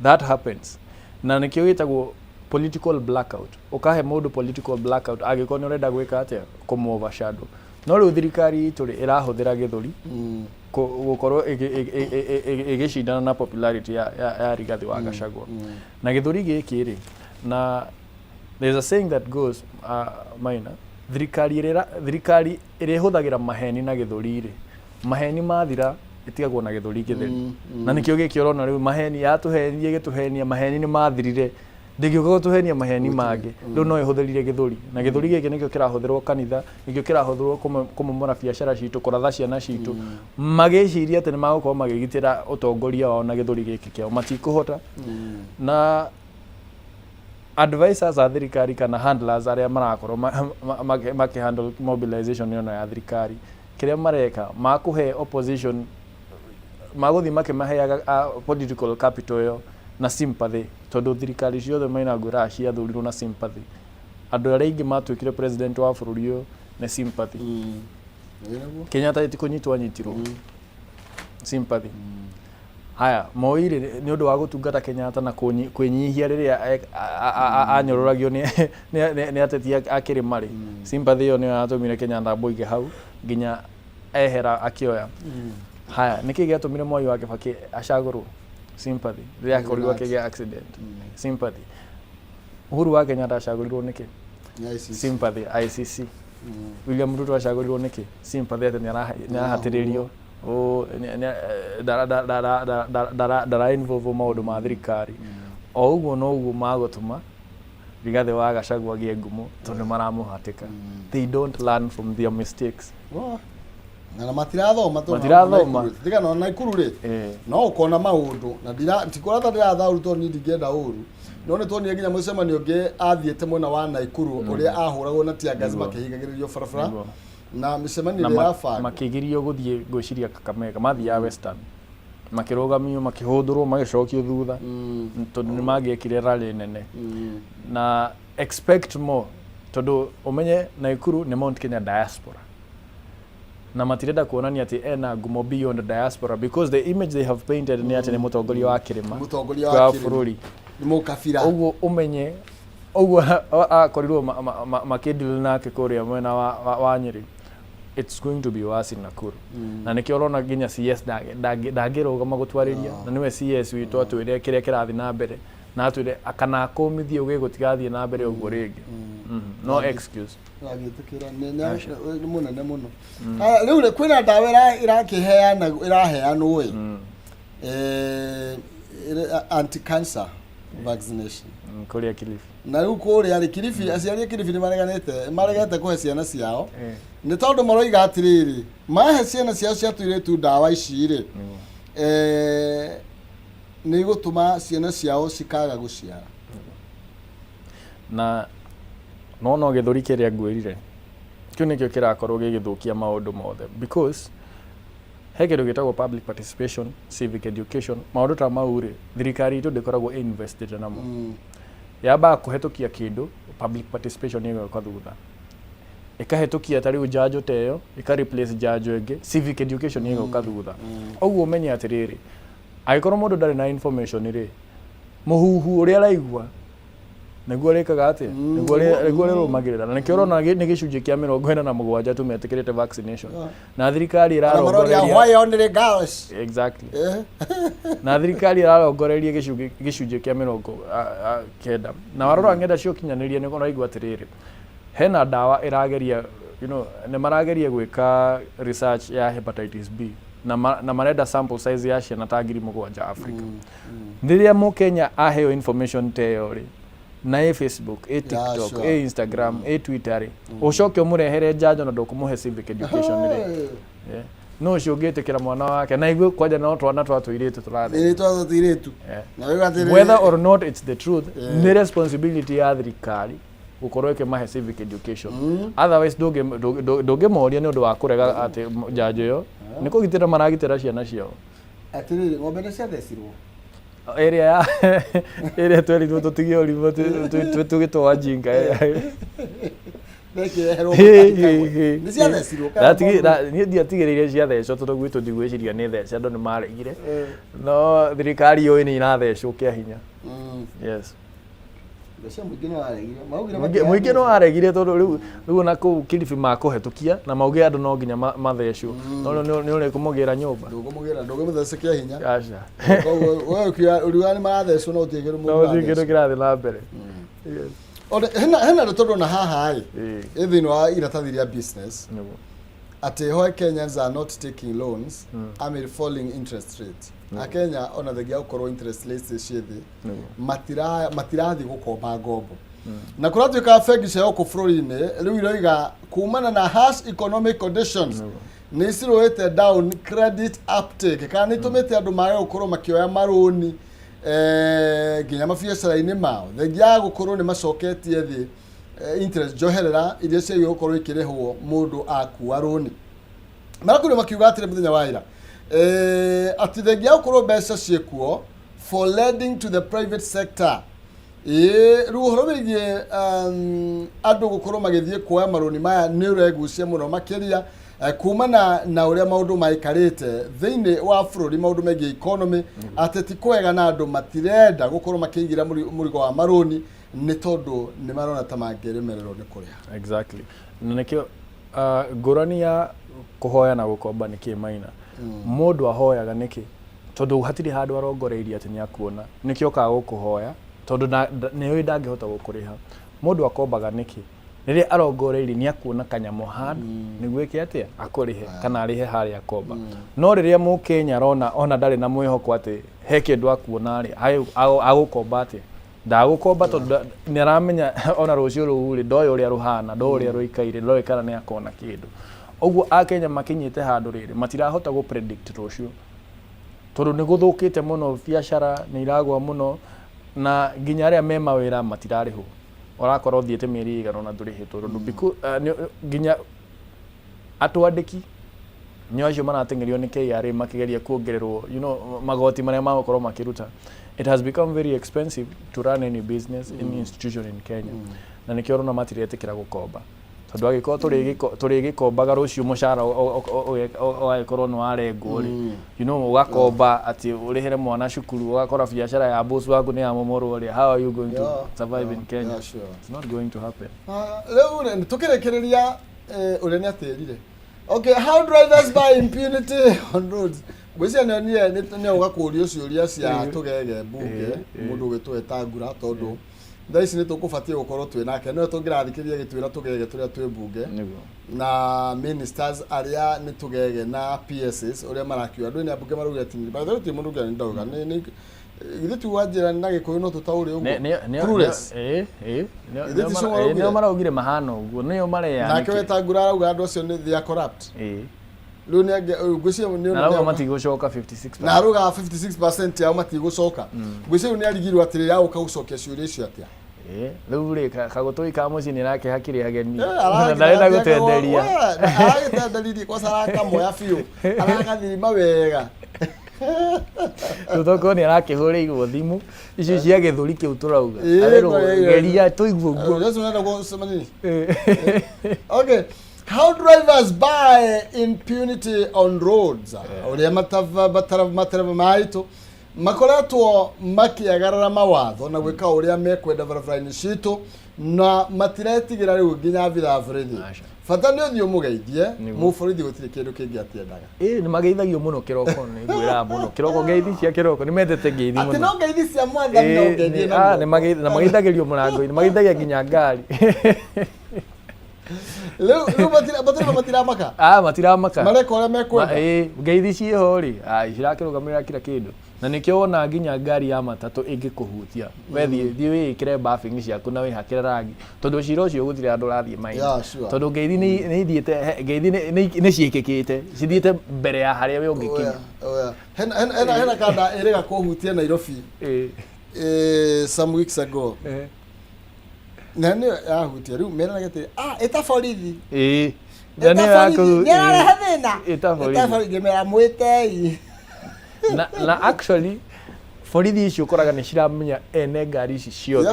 That happens, na nĩkĩo gĩtagwo political blackout. Ũkahe mũndũ political blackout angĩkorwo nĩ ũrenda gwĩka atĩa, kũmũ overshadow. No rĩu thirikari itũ rĩ, ĩrahũthĩra gĩthũri gũkorwo ĩgĩcindana na popularity ya Rigathĩ wa Gachagua na gĩthũri gĩkĩ rĩ. Na there's a saying that goes, Maina, thirikari ĩrĩa ĩhũthagĩra maheni na gĩthũri rĩ, maheni mathira ĩtigagwo na gĩthũri gĩtheri. Na nĩkĩo gĩkĩ ũrona rĩu, maheni yatũhenirie, ĩgĩtũhenia, maheni nĩ mathirire. Ndĩngĩũka gũtũhenia maheni mangĩ. Rĩu no ĩhũthĩrire gĩthũri, na gĩthũri gĩkĩ nĩkĩo kĩrahũthĩrwo kanitha, nĩkĩo kĩrahũthĩrwo kũmomora biacara citũ, kũratha ciana citũ, magĩciria atĩ nĩ magũkorwo makĩgitĩra ũtongoria wao na gĩthũri gĩkĩ kĩao. Matikũhota. Na advisors a thirikari kana handlers arĩa marakorwo makĩhandle mobilization ĩno ya thirikari, kĩrĩa mareka makũhe opposition, magũthiĩ makĩmaheaga political capital ĩyo na sympathy, tondũ thirikari ciothe Maina ngwĩraga ciathurirwo na sympathy. Andũ arĩa aingĩ matuĩkire president wa bũrũri ũyũ nĩ sympathy. Kenyatta ti kũnyitwo anyitirwo, sympathy. Haya, Moi rĩ, nĩ ũndũ wa gũtungata Kenyatta na kwĩnyihia rĩrĩa anyororagio nĩ ateti a kĩrĩma rĩ, sympathy ĩyo nĩyo yatũmire Kenyatta amũige hau nginya ehera akĩoya. Haya, nĩkĩ gĩatũmire Mwai wa Kibaki acagũrwo? Sympathy. Rĩrĩa akorirwo akĩgĩa accident, sympathy. Uhuru wa Kenyatta acagũrirwo nĩkĩ? Sympathy, ICC. William Ruto acagũrirwo nĩkĩ? Sympathy, atĩ nĩ arahatĩrĩrio, ndara involve maũndũ ma thirikari. O ũguo noguo magũtũma Rigathĩ wa Gachagua agĩe ngumo, tondũ maramũhatĩka. They don't learn from their mistakes. Na matirathoma tondũ Matirathoma. Naikuru- tiga na Naikuru rĩ, no ũkona maũndũ na ndira tikũratha ndĩratha ũru, tondũ niĩ ndingĩenda ũru, no nĩ tuonire nginya mũcemanio ũngĩ athiĩte mwena wa Naikuru ũrĩa ahũragwo na tear gas, makĩhingagĩrĩrio barabara na mĩcemanio Na ĩrĩa ĩrabangwo. Makĩgirio gũthiĩ, ngwĩciria Kakamega, mathiaga Western, makĩrũgamio, makĩhũndũrwo, magĩcokio thutha, tondũ nĩ mangĩekire rally nene. Na expect more, tondũ ũmenye Naikuru nĩ Mount Kenya diaspora, na matirenda kuonania atĩ ena ngumo beyond diaspora, because the image they have painted nĩ atĩ nĩ mũtongoria wa kĩrĩma Mũtongoria wa wa kĩrĩma. bũrũri. Nĩ mũkabira. Ũguo ũmenye ũguo akorirwo makĩdeal nake kũrĩa mwena wa Nyĩrĩ, it's going to be worse in Nakuru. Na nĩkĩo ũrona nginya CS ndangĩrũgama gũtwarĩria, na nĩwe CS witũ, atwĩre kĩrĩa kĩrathiĩ na mbere na atwĩre kana akũmithie ũgĩ gũtigathiĩ na mbere ũguo rĩngĩ. No excuse. Agĩtĩkĩra nĩ mũnene mũno. Aya, rĩu rĩ, kwĩna ndawa ĩrakĩheana, ĩraheanwo ĩ anti cancer vaccination. Kũrĩa Kilifi. Na rĩu kũrĩa rĩ Kilifi, aciari a Kilifi nĩ mareganĩte, maregete kũhe ciana ciao, nĩ tondũ maroiga atĩrĩrĩ, mahe ciana ciao cia tũirĩtu ndawa ici rĩ, nĩ igũtũma ciana ciao cikaga gũciara. Na no gĩthũri kĩrĩa ngwĩrire kĩu nĩkĩo kĩrakorwo gĩgĩthũkia maũndũ mothe, because he kĩndũ gĩtagwo public participation, civic education, maũndũ ta mau rĩ, thirikari itũ ndĩkoragwo invested namo. Yambaga kũhetũkia kĩndũ, public participation ĩgoka thutha. Ĩkahetũkia ta rĩu njanjo ta ĩyo, ĩka replace njanjo ĩngĩ, civic education ĩgoka thutha. Ũguo ũmenye atĩrĩrĩ, angĩkorwo mũndũ ndarĩ na information rĩ, mũhuhu ũrĩa araigua nĩguo arĩkaga atĩa, nĩguo arĩrũmagĩrĩra. Na nĩkĩo ũrona nĩ gĩcunjĩ kĩa 47 tu metĩkĩrĩte vaccination, na thirikari Ona maroria ĩrarongoreria why only girls? Exactly. Na thirikari ĩrarongoreria gĩcunjĩ kĩa 90. Na warora ng'enda cia ũkinyanĩria nĩ ũraigua atĩrĩrĩ, hena ndawa ĩrageria, nĩ marageria gwĩka research ya hepatitis B, na marenda sample size ya ciana ta 7,000 Africa. Rĩrĩa mũkenya aheo information ta ĩyo rĩ, na ĩ Facebook, ĩ TikTok, ĩ Instagram, ĩ Twitter rĩ, ũcoke ũmũrehere njanjo na ndũkũmũhe civic education rĩ, yeah, no ũcio ũngĩtĩkĩra mwana wake na igue kwanja no twana twa tũirĩtu tũrathecwo. Ĩ twana tũirĩtu. Na rĩu atĩrĩrĩ, Whether or not it's the truth, nĩ responsibility ya thirikari gũkorwo ĩkĩmahe civic education. Otherwise ndũngĩmoria nĩ ũndũ wa kũrega atĩ njanjo ĩyo nĩ kũgitĩra maragitĩra ciana ciao. Atĩrĩrĩ, ng'ombe nĩ ciathecirwo. Ĩrĩa ya ĩrĩa twerirwo tũtige ũrimũ tũgĩtwo njinga. Nĩkĩreherwo kamwe. Nĩ ciathecirwo kana Niĩ ndiatigĩrĩire ciathecwo, tondũ gwitũ ndigwĩciria nĩ thece, andũ nĩ maregire, no thirikari yũĩ nĩ irathecwo kĩa hinya. Yes. Mbeca mũingĩ nĩ waregire. Maugire Mũingĩ no waregire, tondũ rĩu ona kũu Kilifi makũhetũkia na mauge andũ no nginya mathecwo, no rĩu nĩ ũrĩkũmũgĩra nyũmba. Ndũngĩmũgĩra, ndũngĩmũthece kĩa hinya. Aca. Koguo we ũkiuga nĩ marathecwo, no gũtirĩ kĩndũ No mũndũ gũtirĩ kĩndũ arathecwo. kĩrathiĩ na mbere. Yes. One, hena ndeto ndona haha ĩ, ĩ thĩinĩ wa iratathi rĩa business. Nĩguo. Atĩ why Kenyans are not taking loans amid falling interest rates. Akenya ona thengia gũkorwo interest rates ciĩ thĩ, matirathiĩ gũkomba ngombo, na kũratuĩka bengi cia gũkũ bũrũri-inĩ rĩu iroiga kumana na harsh economic conditions nĩ cirũĩte down credit uptake, kana nĩ itũmĩte andũ mage gũkorwo makĩoya marũni nginya mabiacara-inĩ mao, thengia ya gũkorwo nĩ macoketie thĩ interest njoherera iria ciagĩrĩirwo gũkorwo ikĩrĩhwo mũndũ akua rũni. Marakorirwo makiuga atĩrĩ mũthenya wa ira atĩ thengia ya gũkorwo mbeca ciĩkuo for lending to the private sector, ĩĩ, rĩu ũhoro wĩgiĩ andũ gũkorwo magĩthiĩ kuoya marũni maya nĩ ũregucia mũno makĩria kumana na ũrĩa maũndũ maikarĩte thĩinĩ wa bũrũri, maũndũ megiĩ economy, atĩ ti kwega na andũ matirenda gũkorwo makĩigĩra mũrigo wa marũni nĩ tondũ nĩ marona ta mangĩremererwo nĩ kũrĩha. Exactly, na nĩkĩo ngũrani ya kũhoya na gũkomba nĩ kĩ maina. Mũndũ ahoyaga nĩkĩ? Tondũ hatirĩ handũ arongoreirie atĩ nĩ akuona, nĩkĩo okaga gũkũhoya, tondũ nĩ ũĩ ndangĩhota gũkũrĩha. Mũndũ akombaga nĩkĩ? Rĩrĩa arongoreirie nĩ akuona kanyamũ handũ nĩguo ĩke atĩa? Akũrĩhe kana arĩhe harĩa akomba. No rĩrĩa mũkenya arona ona ndarĩ na mwĩhoko atĩ he kĩndũ akuona rĩ, agũkomba atĩa? Ndagũkomba, tondũ nĩ aramenya ona rũciũ rũu rĩ, ndoĩ ũrĩa rũhana, ndoĩ ũrĩa rũikaire, ndoĩ kana nĩ akona kĩndũ. Ũguo Akenya makinyĩte handũ rĩrĩ matirahota gũ predict rũciũ, tondũ nĩ gũthũkĩte mũno, biacara nĩ iragwa mũno, na nginya arĩa me mawĩra matirarĩhwo. Ũrakora ũthiĩte mĩeri ĩigana ũna ndũrĩhĩtwo, tondũ nginya atwandĩki nĩ acio marateng'erio nĩ KRA makĩgeria kuongererwo magoti marĩa magũkorwo makĩruta. It has become very expensive to run any business, any institution in Kenya, na nĩkĩo ũrona matiretĩkĩra gũkomba, tondũ angĩkorwo tũrĩgĩkombaga rũciũ mũcara ũgagĩkorwo nĩ warengwo rĩ, ũgakomba atĩ ũrĩhĩre mwana cukuru, ũgakora biacara ya boss waku nĩ yamomorwo rĩ, how are you going to survive in Kenya? It's not going to happen. Ah, rĩu rĩ tũkĩrĩkĩrĩria, ũrĩa nĩ atĩrire, okay, how drivers buy impunity on roads. Ngwĩciria nĩonire nĩ ũga kũũrio ciũria cia tũgege mbunge mũndũ ũgĩtwo Wetangula, tondũ thaa ici nĩ tũkũbatiĩ gũkorwo twĩ nake, nĩwe tũngĩrathikĩrĩria gĩtwĩra tũgege tũrĩa twĩ mbunge na ministers arĩa nĩ tũgege na PSs ũrĩa marakiuga. Andũ nĩ ambunge marauga atĩ by the way ti mũndũ ũngĩ ndauga nĩ githĩ tu wanjĩra na Gĩkũyũ no tũtaũre ũguo. Clueless. Githĩ ti cio maraugire? Nĩo maraugire mahana ũguo, nĩo mareyanĩkĩra. Nake Wetangula arauga andũ acio nĩ they are corrupt. Rĩu nĩ ngwĩciria nĩ Na arauga matigũcoka 56. Na arauga 56% yao matigũcoka. Ngwĩciria rĩu nĩ arigirwo atĩrĩrĩ, agũka gũcokia ciũria icio atĩa? Ĩĩ, rĩu rĩ kagũtũi ka mũciĩ nĩ rake hakĩrĩ ageni na ndarenda gũtenderia. Aragĩtenderirie kwaca, arakamoya biũ, aragathirima wega. Rĩu tokorwo nĩ arakĩhũrĩirwo thimũ icio cia gĩthũri kĩu tũrauga. Arerwo, geria tũigue ũguo. Yesu unaenda kusema nini? Okay. How drivers buy impunity on roads. Ũrĩa matereba maitũ makoretwo makĩagarara mawatho na gwĩka ũrĩa mekwenda barabara-inĩ citũ, na matiretigĩra rĩu nginya abithaa a borithi. Aca. Bata nĩ ũthiĩ ũmũgeithie. Nĩguo. Mũborithi gũtirĩ kĩndũ kĩngĩ atiendaga. Ĩĩ, nĩ mageithagio mũno kĩroko, nĩ ngwĩraga mũno kĩroko, ngeithi cia kĩroko, nĩ mendete ngeithi atĩ mũno. No ngeithi cia mwathani no Ĩĩ, ngeithie na nĩ guoko. na mageithagĩrio mũrango-inĩ, mageithagia nginya ngari. Rĩu matirĩ matiramaka. Ah, matiramaka. Mareka ũrĩa mekwenda. Ĩĩ, ngeithi ciĩho rĩ, cirakĩrũgamĩrĩra kila kĩndũ, na nĩkĩo wona nginya ngari ya matatũ ĩngĩkũhutia, we thiĩ wĩĩkĩre buffing ciaku na wĩhakĩre rangi, tondũ cira ũcio gũtirĩ handũ ũrathiĩ maina. Tondũ ngeithi nĩ ithiĩte ngeithi nĩ ciĩkĩkĩte, cithiĩte mbere ya harĩa we ũngĩkinya. Oya. Hena kanda ĩrĩga kũhutia Nairobi some weeks ago, na nĩyo yahutia rĩu meranaga atĩ ĩta borithi. Na Ĩta nĩyo borithi nĩ ĩrarehe thĩna. Ĩta borithi. Ĩta borithi, mera mwĩtei. Na actually borithi icio ũkoraga nĩ ciramenya ene ngari ici ciothe,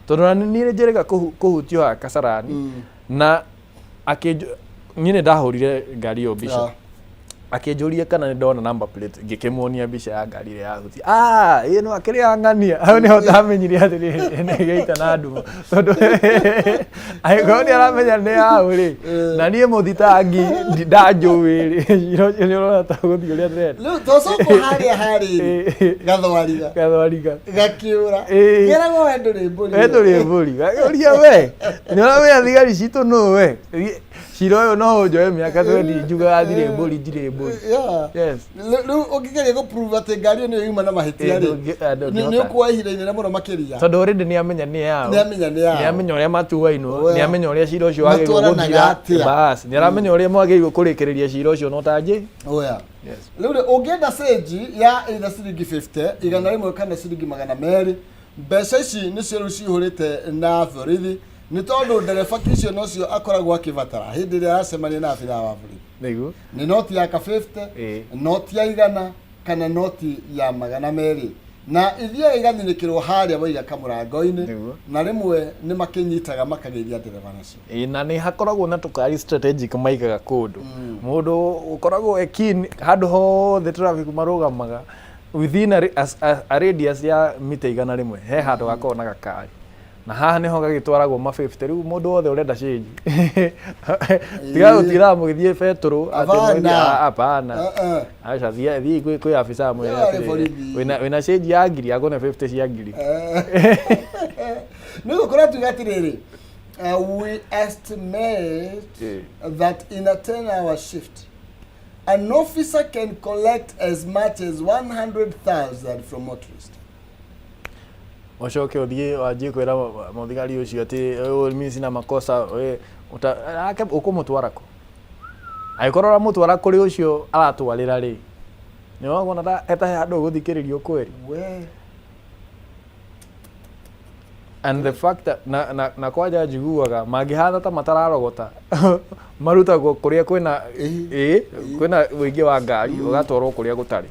tondũ na niĩ nĩ njĩrĩga kũhutio haha Kasarani, na akĩnjũ niĩ nĩ ndahũrire ngari ĩyo mbica. Akĩnjũria kana nĩ ndona number plate, ngĩkĩmuonia mbica ya ngari ĩrĩa yahutia. Ĩĩ, no akĩrĩ ya ng'ania. Hau nĩho ndamenyire atĩ nĩ gĩita na ndumo, tondũ angĩkorwo nĩ aramenya nĩ yaũ rĩ, na niĩ mũthitangi ndanjũĩ rĩ, cira ũcio nĩ ũrona ta ũgũthiĩ ũrĩa ndĩrenda. Rĩu tũcoko harĩa harĩrĩ gathwariga gathwariga gakiura. Keragwo we ndũrĩ mbũri. We ndũrĩ mbũri. Ũria we nĩ ũramenya thigari citũ nũ we. Cira ũyũ no ũnjoe mĩaka 20 njugaga ndirĩ mbũri, ndirĩ mbũri. Yes. Rĩu ũngĩgeria gũ prove atĩ ngari ĩyo nĩyo yuma na mahĩtia Ĩ, rĩ, ndũngĩhota. nĩ ũkuoya ihinda inene mũno makĩria. Tondũ already nĩ amenya nĩ yao. Nĩ amenya nĩ yao. Nĩ amenya ũrĩa matuainwo, Well, nĩ amenya ũrĩa cira ũcio wagĩrĩirwo matwaranaga gũthira. atĩa? Bas, nĩ aramenya ũrĩa mwagĩrĩirwo kũrĩkĩrĩria cira ũcio no tanjĩ. Oya. Yes. Rĩu rĩ, ũngĩenda cĩnji ya either ciringi 50, 100 kana ciringi 200, mbeca ici nĩcio rĩu cihũrĩte na borithi, nĩ tondũ ndereba icio nocio akoragwo akĩbatara hĩndĩ ĩrĩa aracemania na abithaa wa borithi. Nĩguo. Nĩ noti ya ka 50, Ĩĩ. noti ya 100 kana noti ya 200, na ithiaga igathinĩkĩrwo harĩa waiga kamũrango-inĩ. Nĩguo. Na rĩmwe nĩ makĩnyitaga makageithia ndereba nacio. Ĩĩ, na nĩ hakoragwo na tũkari strategic maigaga kũndũ mũndũ ũkoragwo e keen handũ hothe traffic marũgamaga within a radius ya mita 100, he handũ gakoragwo na gakari na haha nĩho gagĩtwaragwo ma 50. Rĩu mũndũ wothe ũrenda change, tiga gũtindaga mũgĩthiĩ betũrũ atĩ Hapana. Hapana. Uh-uh. Aca, thiĩ kwĩ afisa mwĩre Yeah, atĩrĩrĩ, borithi. wĩna change ya ngiri, akũne 50 cia ngiri. Nĩ gũkorwo tuga atĩrĩrĩ, we estimate that in a 10-hour shift an officer can collect as much as 100,000 from motorists. Ũcoke ũthiĩ wanjie kwĩra mũthigari ũcio atĩ, "Oh, mimi sina makosa." We, ake ũkũmũtwara kũ angĩkorwo ũramũtwara kũrĩ ũcio aratwarĩra rĩ, nĩ wona ta etahe handũ ũgũthikĩrĩrio kweri. We. And the fact that na kwanja njiguaga mangĩhana ta matararogota marutagwo kũrĩa kwĩna ĩ kwĩna ũingĩ wa ngari, ũgatwarwo kũrĩa gũtarĩ.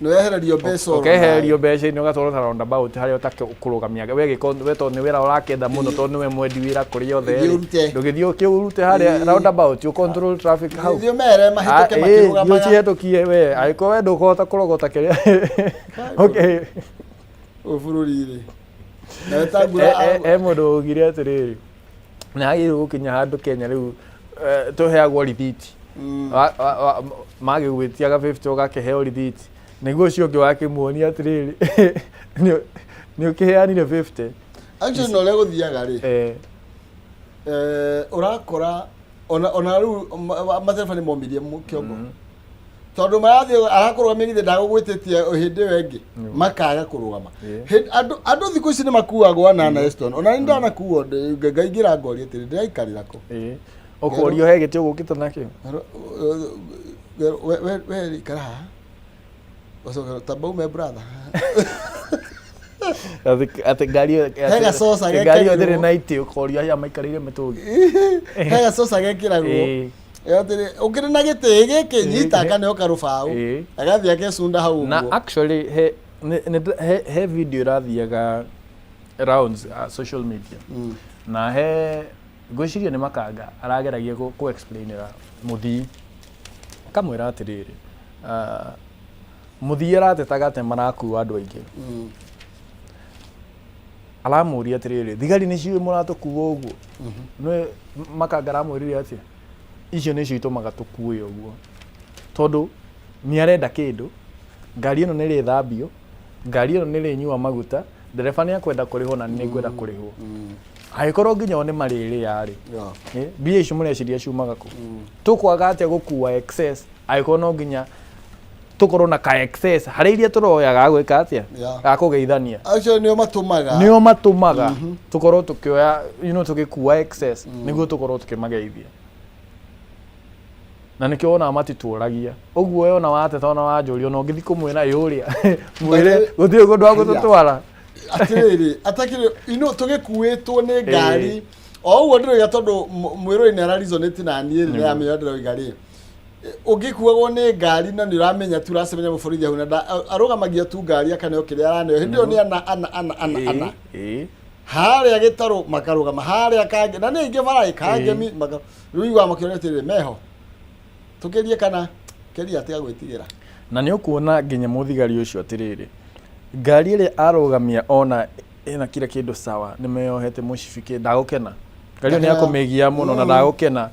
Nĩ wehererio mbeca oro Ũkehererio mbeca-inĩ, ũgatwarwo ta roundabout harĩa ũtakũrũgamia we gĩko we, tondũ nĩ wĩra ũrakĩenda mũno, tondũ nĩwe mwendi wĩra kũrĩ othe Thiĩ rĩ. ũrute. Ndũgĩthiĩ ũkĩũrute harĩa roundabout, ũ control traffic hau. Thiĩ ũmere mahĩtũke Ah, ĩĩ, makĩrũgamaga. thiĩ ũcihĩtũkie we, angĩkorwo we ndũkũhota kũrogota kĩrĩa, okay. Ũyũ bũrũri-rĩ nawe tangura. He mũndũ ugire atĩrĩrĩ, nĩ hagĩrĩirwo gũkinya handũ Kenya rĩu tũheagwo rithiti. Magĩgwĩtiaga 50 ũgakĩheo rithiti, nĩguo ũcio ũngĩ wakĩmuonia atĩrĩrĩ, nĩ ũkĩheanire 50. Actually, na ũrĩa gũthiaga rĩ, ũrakora ona rĩu matereba nĩ momirie kĩongo tondũ marathiĩ arakũrũgamia githĩ ndagũgwĩtĩtie hĩndĩ ĩyo ĩngĩ makaga kũrũgama. Andũ thikũ ici nĩ makuagwo ana Eston, ona nĩ ndanakuo ngaingĩra ngoria atĩrĩ, ndĩraikarĩra kũ? Ĩĩ. Ũkorio he gĩtĩ ũgũkĩte nakĩo. We ikara haha, ũcoke tamba ume, brother. Atĩ ngari ĩyo He gacoca atĩ ngari ĩyo gekagĩrwo. ndĩrĩ na itĩ, ũkorio arĩa maikarĩire mĩtũngi. He gacoca gekĩragwo. Atĩrĩ, ũkĩrĩ na gĩtĩ gĩkĩ, nyita akaneo karũbaũ. Agathiĩ akecunda hau Na ũguo. Actually he video ĩrathiaga rounds social media na he ngwĩciria nĩ makanga arageragia kũ explainĩra mũthii, akamwĩra atĩrĩrĩ, mũthii aratetaga atĩ marakua andũ aingĩ. Aramũria atĩrĩrĩ, thigari nĩ ciũĩ mũratũkua ũguo? Nĩ makanga aramwĩrire atĩa, icio nĩcio itũmaga tũkue ũguo, tondũ nĩ arenda kĩndũ, ngari ĩno nĩ ĩrĩthambio, ngari ĩno nĩ ĩrĩnyua maguta, ndereba nĩ akwenda kũrĩhwo na nĩ ngwenda kũrĩhwo, angĩkorwo nginya o nĩ marĩrĩa rĩ. Mbia icio mũreciria ciumaga kũ? Tũkwaga atĩa gũkua excess angĩkorwo no nginya tũkorwo na ka excess harĩ iria tũroya ga gwĩka atĩa? Ga kũgeithania. Acio nĩo matũmaga. Nĩo matũmaga tũkorwo tũkĩoya tũgĩkua excess nĩguo tũkorwo tũkĩmageithia, na nĩkĩo wonaga matitũragia ũguo. We ona wateta, ona wanjũria, ona ũngĩthiĩ kũmwĩra ĩ ũrĩa mwĩre gũtirĩ kũndũ wa gũtũtwara. Atĩrĩrĩ, atakĩrĩ tũgĩkuĩtwo nĩ ngari o ũguo ndĩroiga, tondũ mwĩrori nĩ araresonate na niĩ rĩ, nĩramenya ndĩroiga rĩ, ũngĩkuagwo nĩ ngari na nĩ ũramenya tu ũracemania mũborithi hau na arũgamagia tu ngari akaneo kĩrĩa araneo hĩndĩ ĩyo nĩ ana ana ana ana ana harĩa gĩtarũ makarũgama harĩa kangĩ na nĩ aingĩ bara kangemi rĩu iguaga makĩoria atĩrĩrĩ, meho tũkĩrie kana kĩria tiga gwĩtigĩra. Na nĩ ũkuona nginya mũthigari ũcio atĩrĩrĩ, ngari ĩrĩa arũgamia ona ĩna kila kĩndũ sawa, nĩ meyohete mũcibi kĩ, ndagũkena. Ngari ĩyo nĩ akũmĩgia mũno na ndagũkena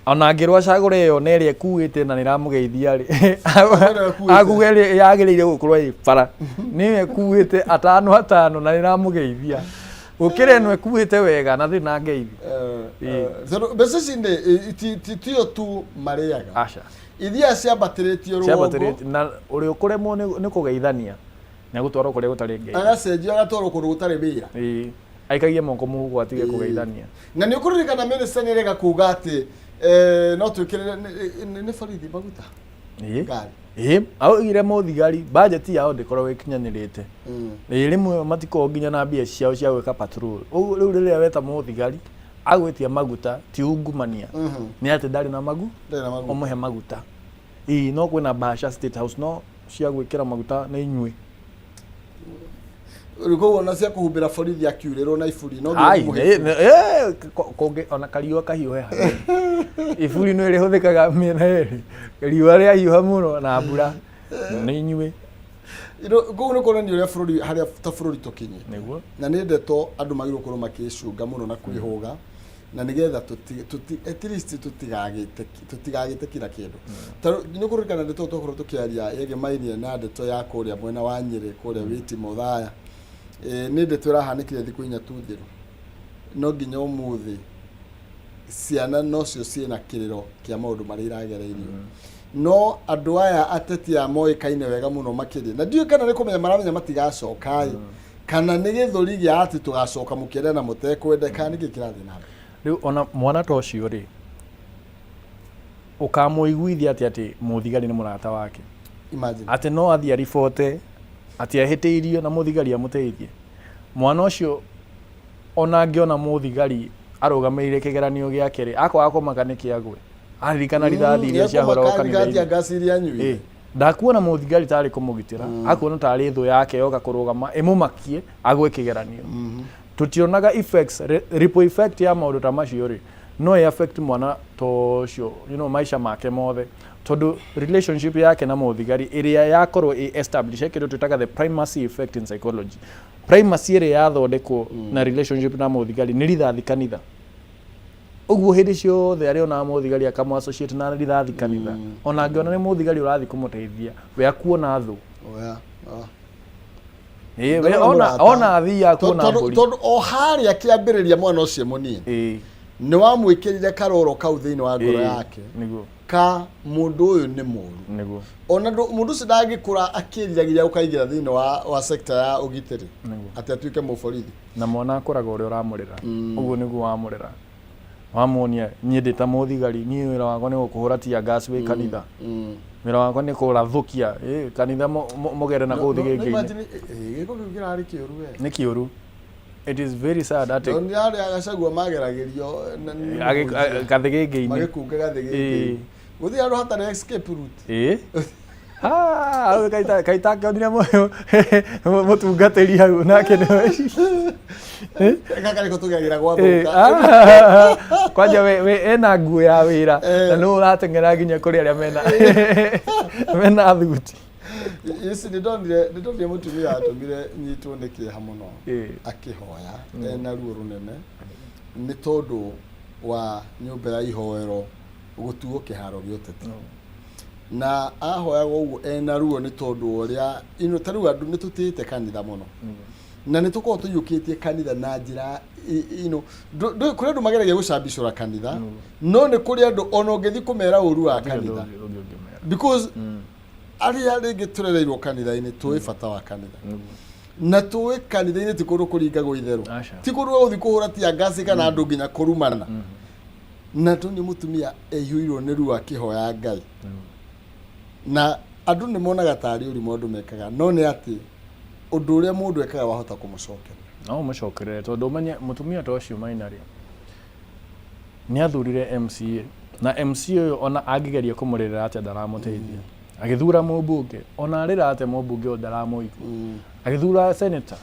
ona angĩrwo acagũre ĩyo na ĩrĩa ĩkuĩte na nĩ ĩramũgeithia rĩ, ĩrĩa ĩkuĩte. Akuge ĩrĩa yagĩrĩire gũkorwo ĩ bara nĩyo ĩkuĩte atano atano na nĩ ĩramũgeithia. Gũkĩra ĩno ĩkuĩte wega na thĩ na ngeithi. Tondũ mbeca ici nĩ tio tu marĩaga. Aca. Ithiaga ciambatĩrĩtio rũgongo. Ciambatĩrĩte na ũrĩa ũkũremwo nĩ kũgeithania nĩ agũtwarwo kũrĩa gũtarĩ ngeithi. Agacenjio agatwarwo kũndũ gũtarĩ wĩra. Ĩĩ. Aikagie moko mũhuko atige kũgeithania. Na nĩ ũkũririkana minister nĩ arega kuga atĩ no twĩkĩrĩre nĩ borithi maguta. Ĩĩ. Ngari. Ĩĩ, augire mũthigari bajeti yao ndĩkoragwo ĩkinyanĩrĩte. Ĩĩ, rĩmwe matikoragwo nginya na mbia ciao cia gwĩka patrol. Ũguo rĩu rĩrĩa weta mũthigari agwĩtia maguta ti ungumania. Nĩ atĩ ndarĩ na magu Ndarĩ na maguta. Ũmũhe maguta. Ĩĩ, no kwĩna bahasha State House no cia gwĩkĩra maguta nĩ inyuĩ. Rĩu koguo ona cia kũhumbĩra borithi akiurĩrwo na iburi no nginya Ai, ũmũhe kũngĩ ona kariũa kahiũhe hanini. Iburi no ĩrĩhũthĩkaga mĩena ĩrĩ. Riũa rĩahiũha mũno na mbura nĩ inyuĩ. Kũu nĩ kuonania ũrĩa bũrũri harĩa ta bũrũri tũkinyĩte. Nĩguo. Na nĩ ndeto andũ magĩrĩirwo gũkorwo makĩcunga mũno na kwĩhũga na nĩgetha at least tũtigagĩte kila kĩndũ. Ta nĩ ũkũririkana ndeto twakorwo tũkĩaria yegemainie na ndeto ya kũrĩa mwena wa Nyĩrĩ kũrĩa Wĩti Mũthaya. Nĩ ndeto ĩrahanĩkire thikũ 4 tu thiru. No nginya ũmũthĩ ciana nocio ciĩna kĩrĩro kĩa maũndũ marĩa iragereirio. No andũ aya ateti aya moĩkaine wega mũno makĩria. Na ndiũĩ kana nĩ kũmenya maramenya matigacoka ĩ. Kana nĩ gĩthũri gĩa atĩ tũgacoka mũkĩende na mũtekwende, kana nĩkĩ kĩrathiĩ na mbere. Rĩu ona mwana ta ũcio rĩ, ũkamũiguithia atĩ atĩ mũthigari nĩ mũrata wake. Imagine. Atĩ no athiĩ aribote atĩ ahĩtĩirio na mũthigari amũteithie. Mwana ũcio ona angĩona mũthigari arũgamĩrĩire kĩgeranio gĩake rĩ, akwaga kũmaka nĩ kĩagwe. Aririkana rithathi iria ciahũragwo kanitha-inĩ. Ngasi iria anyuire. Ndakuona mũthigari tarĩ kũmũgitĩra, akuona tarĩ thũ yake yoka kũrũgama ĩmũmakie agwe kĩgeranio. Tũtionaga effects, ripple effect ya maũndũ ta macio rĩ, no ĩ affect mwana ta ũcio, maica make mothe. Tondũ relationship yake na mũthigari ĩrĩa yakorwo ĩ establish, he kĩndũ twĩtaga the primacy effect in psychology. Primacy ĩrĩa yathondekwo na relationship na mũthigari nĩ rithathi kanitha. Ũguo hĩndĩ ciothe arĩonaga mũthigari akamũ associate na rithathi kanitha. Ona angĩona nĩ mũthigari ũrathiĩ kũmũteithia, we akuona thũ. Oya. Ah. Ĩĩ, we Ndona ona mũrata. ona athiĩ akuona mbũri. Tondũ o harĩa kĩambĩrĩria mwana ũcio mũnini nĩ wamwĩkĩrire karoro kau thĩinĩ wa ngoro yake Nĩguo. ka mũndũ ũyũ nĩ mũru. Nĩguo. Ona mũndũ ũcio ndangĩkũra akĩriragĩria gũkaingĩra thĩinĩ wa sector ya ũgitĩri Nĩguo. atĩ atuĩke mũborithi. Na mwana akũraga ũrĩa ũramũrera. Ũguo nĩguo wamũrera. Wamuonia niĩ ndĩ ta mũthigari, niĩ wĩra wakwa nĩ gũkũhũra tear gas wĩ kanitha. Wĩra wakwa nĩ kũrathũkia kanitha mũgere na kũu thigĩngĩ-inĩ. Imagine, gĩko kĩu kĩrarĩ kĩũru we. Nĩ kĩũru. It is very sad atĩ Ndonire arĩa Gachagua mageragĩrio gathĩgĩngĩ-inĩ. Magĩkunga gathĩgĩngĩ. Gũthiĩ handũ hatarĩ escape route. Ĩĩ. Ha, kaita akĩonire mũtungatĩri hau nake nĩwe. Gaka nĩko tũgeragĩra gwa thũka. Kwanja we ena nguo ya wĩra na nĩwe ũrateng'era nginya kũrĩ arĩa mena thuti. Ici nĩ ndonire mũtumia atũmire nyitwo nĩ kĩeha mũno akĩhoya ena ruo rũnene nĩ tondũ wa nyũmba ya ihoero gũtuo kĩharo gĩa ũteti. Na ahoyaga ũguo ena ruo nĩ tondũ wa ũrĩa ino ta rĩu andũ nĩ tũtĩĩte kanitha mũno na nĩ tũkoragwo tũiyũkĩtie kanitha na njĩra kũrĩ andũ mageragia gũcambicũra kanitha no nĩ kũrĩ andũ ona ũngĩthiĩ kũmera ũru wa kanitha because arĩa rĩngĩ tũrereirwo kanitha-inĩ tũĩ bata wa kanitha na tũĩ kanitha-inĩ ti kũndũ kũringagwo itherũ Aca. ti kũndũ gwa gũthiĩ kũhũra tear gas kana andũ nginya kũrumana na tondũ mũtumia aihũirwo nĩ ruo akĩhoya Ngai na andũ nĩ monaga tarĩ ũrimũ andũ mekaga no nĩ atĩ ũndũ ũrĩa mũndũ ekaga wahota kũmũcokerera. No ũmũcokerere tondũ ũmenye mũtumia ta ũcio Maina rĩ nĩ athurire MCA na MCA ũyũ ona angĩgeria kũmũrĩrĩra atĩa ndaramũteithia. Agĩthura mũmbunge ona arĩra atĩa mũmbunge ũyũ ndaramũigua. Agĩthura senator,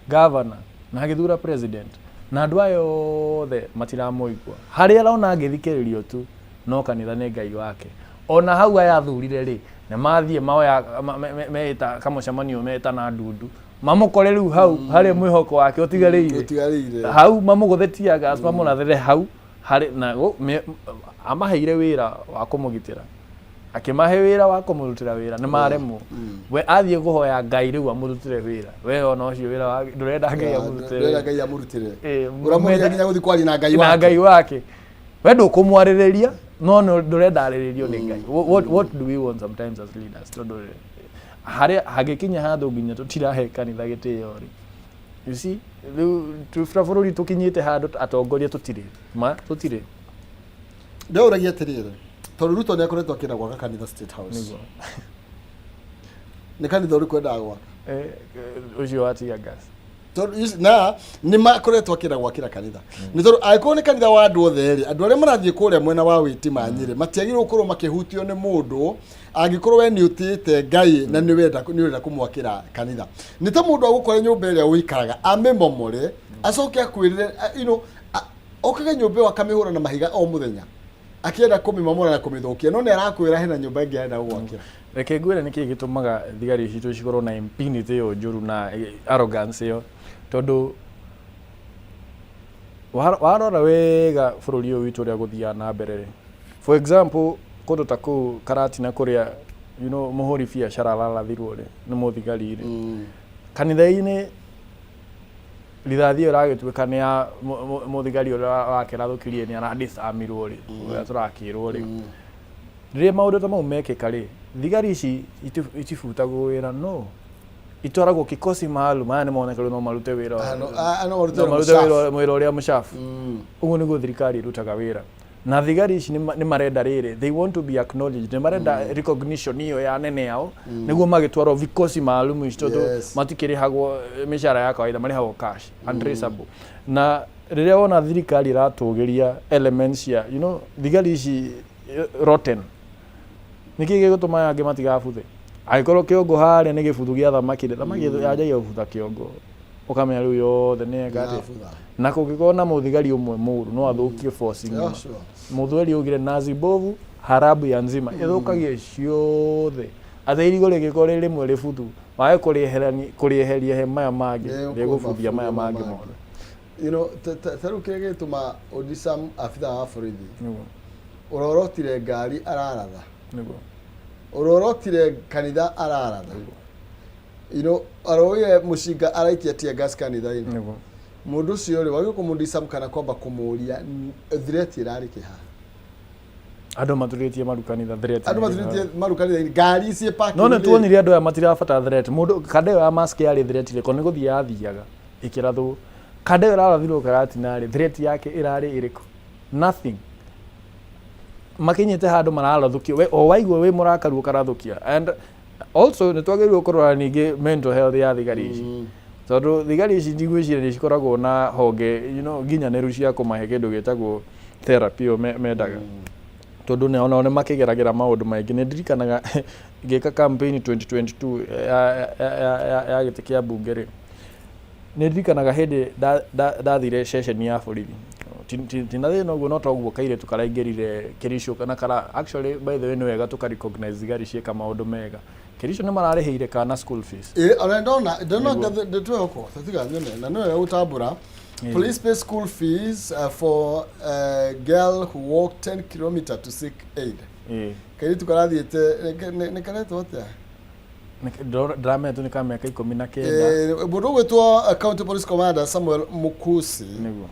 governor na agĩthura president na andũ aya othe matiramũigua. Harĩa arona angĩthikĩrĩrio tu no kanitha nĩ Ngai wake. Ona hau aya athurire rĩ nĩ mathiĩ maoya meĩta kamũcemanio metana ndundu mamũkore rĩu hau harĩa mwĩhoko wake ũtigarĩire Ũtigarĩire. Hau mamũgũthe tear gas mamũrathĩre hau harĩ na amaheire wĩra wa kũmũgitĩra. Akĩmahe wĩra wa kũmũrutĩra wĩra, nĩ maremwo. We athiĩ kũhoya Ngai rĩu amũrutĩre wĩra. We ona ũcio wĩra wa ndũrenda Ngai amũrutĩre Ndũrenda wĩra. Ngai amũrutĩre. Ũramũria nginya gũthiĩ kwaria na Ngai na wake. Ngai wake. We ndũkũmwarĩrĩria no ndũrenda arĩrĩrio nĩ Ngai. What do we want sometimes as leaders? Tondũ harĩa hagĩkinya handũ nginya tũtirahe kanitha gĩtĩo rĩ. You see, rĩu twĩ bũrũri tũkinyĩte handũ atongoria tũtirĩ ma tũtirĩ. Ndĩraũragia atĩrĩrĩ, tondũ Ruto nĩ akoretwo akĩenda gwaka kanitha State House. Nĩguo. Nĩ kanitha ũrĩkũ endaga gwaka? Ũcio wa tear gas. Tondũ na nĩ makoretwo akĩenda gwakĩra kanitha. Nĩ tondũ angĩkorwo nĩ kanitha wa andũ othe rĩ, andũ arĩa marathiĩ kũrĩa mwena wa Witima Nyĩrĩ matiagĩrĩirwo gũkorwo makĩhutio nĩ mũndũ angĩkorwo we nĩ ũtĩĩte Ngai na nĩ wenda nĩ ũrenda kũmwakĩra kanitha. Nĩ ta mũndũ agũkore nyũmba ĩrĩa ũikaraga amĩmomore acoke akwĩrĩre okage nyũmba ĩyo akamĩhũra na mahiga o mũthenya akĩenda kũmĩmomora na kũmĩthũkia, no nĩ arakwĩra hena nyũmba ĩngĩ arenda gũgwakĩra. Reke ngwĩre nĩkĩ gĩtũmaga thigari citũ cikorwo na impunity ĩyo njũru na arrogance ĩyo, tondũ warora wega bũrũri ũyũ witũ ũrĩa gũthiaga na mbere rĩ, for example kũndũ ta kũu Karatina kũrĩa mũhũri biacara ararathirwo rĩ nĩ mũthigari rĩ, kanitha-inĩ rithathi ĩyo ĩragĩtuĩka nĩ ya mũthigari ũrĩa wakĩrathũkirie nĩ aradisarmirwo rĩ, ũrĩa tũrakĩrwo rĩ. Rĩrĩa maũndũ ta mau mekĩka rĩ, thigari ici itibutagwo wĩra, no itwaragwo kikosi maalum, aya nĩ moneka rĩu no marute wĩra, No marute no marute wĩra wĩra ũrĩa mũcabu. Ũguo nĩguo thirikari ĩrutaga wĩra. Na thigari ici nĩ marenda rĩrĩ, they want to be acknowledged, nĩ marenda recognition ĩyo ya nene yao, nĩguo magĩtwarwo vikosi maalum ici, tondũ matikĩrĩhagwo mĩcara ya kawaida, marĩhagwo cash, untraceable. Na rĩrĩa wona thirikari ĩratũgĩria elements cia, thigari ici rotten, nĩkĩ gĩgũtũma aya angĩ matigabuthe? Angĩkorwo kĩongo harĩa nĩ gĩbuthu gĩa thamaki rĩ, thamaki yanjagia gũbutha kĩongo, ũkamenya rĩu yothe nĩ eka atĩa. Na kũngĩkorwo na mũthigari ũmwe mũũru no athũkie force ng'ima. Mũthweri augire nazi mbovu harabu ya nzima, ĩthũkagia ciothe. Atĩ irigũ rĩngĩkorwo rĩ rĩmwe rĩbuthu, wage kũrĩeheria he maya mangĩ, rĩgũbuthia maya mangĩ mothe. Ta rĩu kĩrĩa gĩgĩtũma ũdisarm abithaa wa borithi, ũrorotire ngari araratha, ũrorotire kanitha araratha, aroire mũcinga araikia tear gas kanitha-inĩ. Mũndũ ũcio rĩ, wagĩrĩirwo kũmũdisarm kana kwamba kũmũria threat ĩrarĩ kĩ haha? Andũ maturĩtie maru kanitha, threat Andũ nĩ maturĩtie maru kanitha-inĩ, ngari ciĩ parking No nĩ rĩ. tuonire andũ aya matirabatara threat. Mũndũ kanda ĩyo ya mask yarĩ threat rĩ, ko nĩ gũthiĩ yathiaga ĩkĩrathwo. Kanda ĩyo ĩrarathirwo Karatina rĩ, threat yake ĩrarĩ ĩrĩkũ? Nothing. Makinyĩte handũ mararathũkio, we o waigua wĩ mũrakaru ũkarathũkia. And also nĩ twagĩrĩirwo kũrora ningĩ mental health ya thigari ici, tondũ thigari ici ndigwĩciria nĩ cikoragwo na honge nginyanĩru cia kũmahe kĩndũ gĩtagwo therapy ĩyo mendaga, tondũ onao nĩ makĩgeragĩra maũndũ maingĩ. Nĩ ndirikanaga ngĩka campaign 2022 ya gĩtĩ kĩa mbunge rĩ, nĩ ndirikanaga hĩndĩ ndathire ceceni ya borithi. Tina thĩna ũguo, no toguo kairĩtu karaingĩrire Kericho kana kara, actually by the way nĩ wega tũka recognize thigari ciĩka maũndũ mega. Kericho nĩ mararĩhĩire kana school fees. Ĩ, ona ndona ndĩtwehoko tiga nyone na nĩ wega gũtambũra. Police pay school fees for a girl who walked 10 kilometer to seek aid. Kairĩtu karathiĩte nĩ karetwo atĩa? Ndĩramenya tu nĩ ka mĩaka 19. Mũndũ ũgwĩtwo County Police Commander Samuel Mukusi. Nĩguo.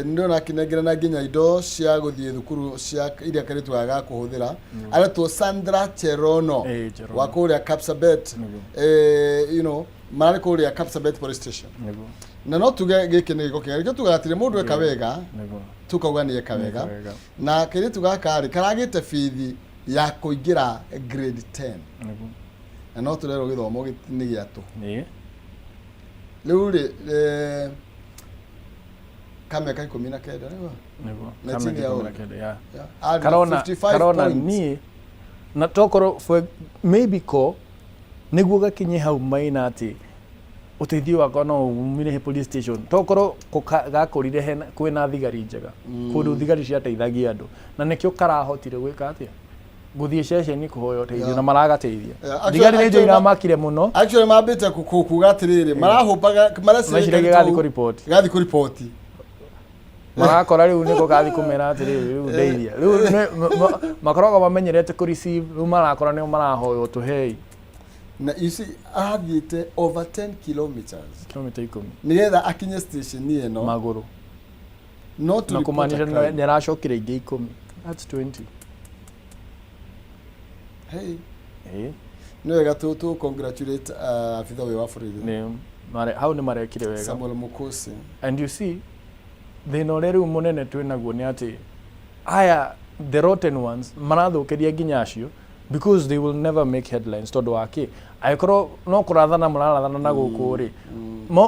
Ndĩrona akĩnengerana nginya indo cia gũthiĩ thukuru cia iria kairĩtu gaka gakũhũthĩra. Aretwo Sandra Cherono. Cherono. Wa kũrĩa Kapsabet. Mararĩ kũrĩa Kapsabet Police Station. Nĩguo. Na no tuge gĩkĩ nĩ gĩko kĩega. Nĩkĩo tugaga atĩrĩ mũndũ eka wega, tukauga nĩ eka wega. Wega. Na kairĩtu gaka rĩ, karagĩte bithi ya kũingĩra grade 10. Nĩguo. Na no tũrerwo gĩthomo nĩ gĩa tũhũ. Rĩu rĩ, ka mĩaka 19 nĩguo? Nĩguo. Na Ka chini mĩaka ya ikũmi na ũrĩ. kenda, yeah. Yeah. Arĩ Karona, 55 karona points. niĩ na tokorwo for maybe ko nĩguo gakinye hau maina atĩ ũteithio wakwa no umire he police station, tokorwo gakũrire hena kwĩna thigari njega, kũndũ thigari ciateithagia andũ, na nĩkĩo karahotire gwĩka atĩa, gũthiĩ ceceni kũhoya ũteithio, na maragateithia. Yeah, Thigari nĩ njũĩ iramakire mũno. Actually mambĩte kuga atĩrĩrĩ, marahũmbaga Meciragia gathiĩ kũripoti. Gathiĩ kũripoti. Marakora rĩu nĩko kathi kũmera atĩrĩrĩ, rĩu ndeithia. Rĩu makoragwo mamenyerete kũ receive, rĩu marakora nĩo marahoywo tũhei. Na you see, athiĩte over 10 kilometers Kilomita 10. Nĩgetha akinye station ĩno. Magũrũ. Not to Na report a kũmaanisha crime. nĩ aracokire ingĩ 10, that's 20. Hey. Ĩĩ. Nĩ wega tu congratulate abitha ũyũ wa borithi. Nĩ hau nĩ marekire wega. Samuel Mukusi. And you see, thĩna ũrĩa rĩu mũnene twĩ naguo nĩ atĩ aya, the rotten ones, marathũkĩria nginya acio because they will never make headlines, tondũ wa kĩ? Angĩkorwo no kũrathana mũrarathana na gũkũ rĩ,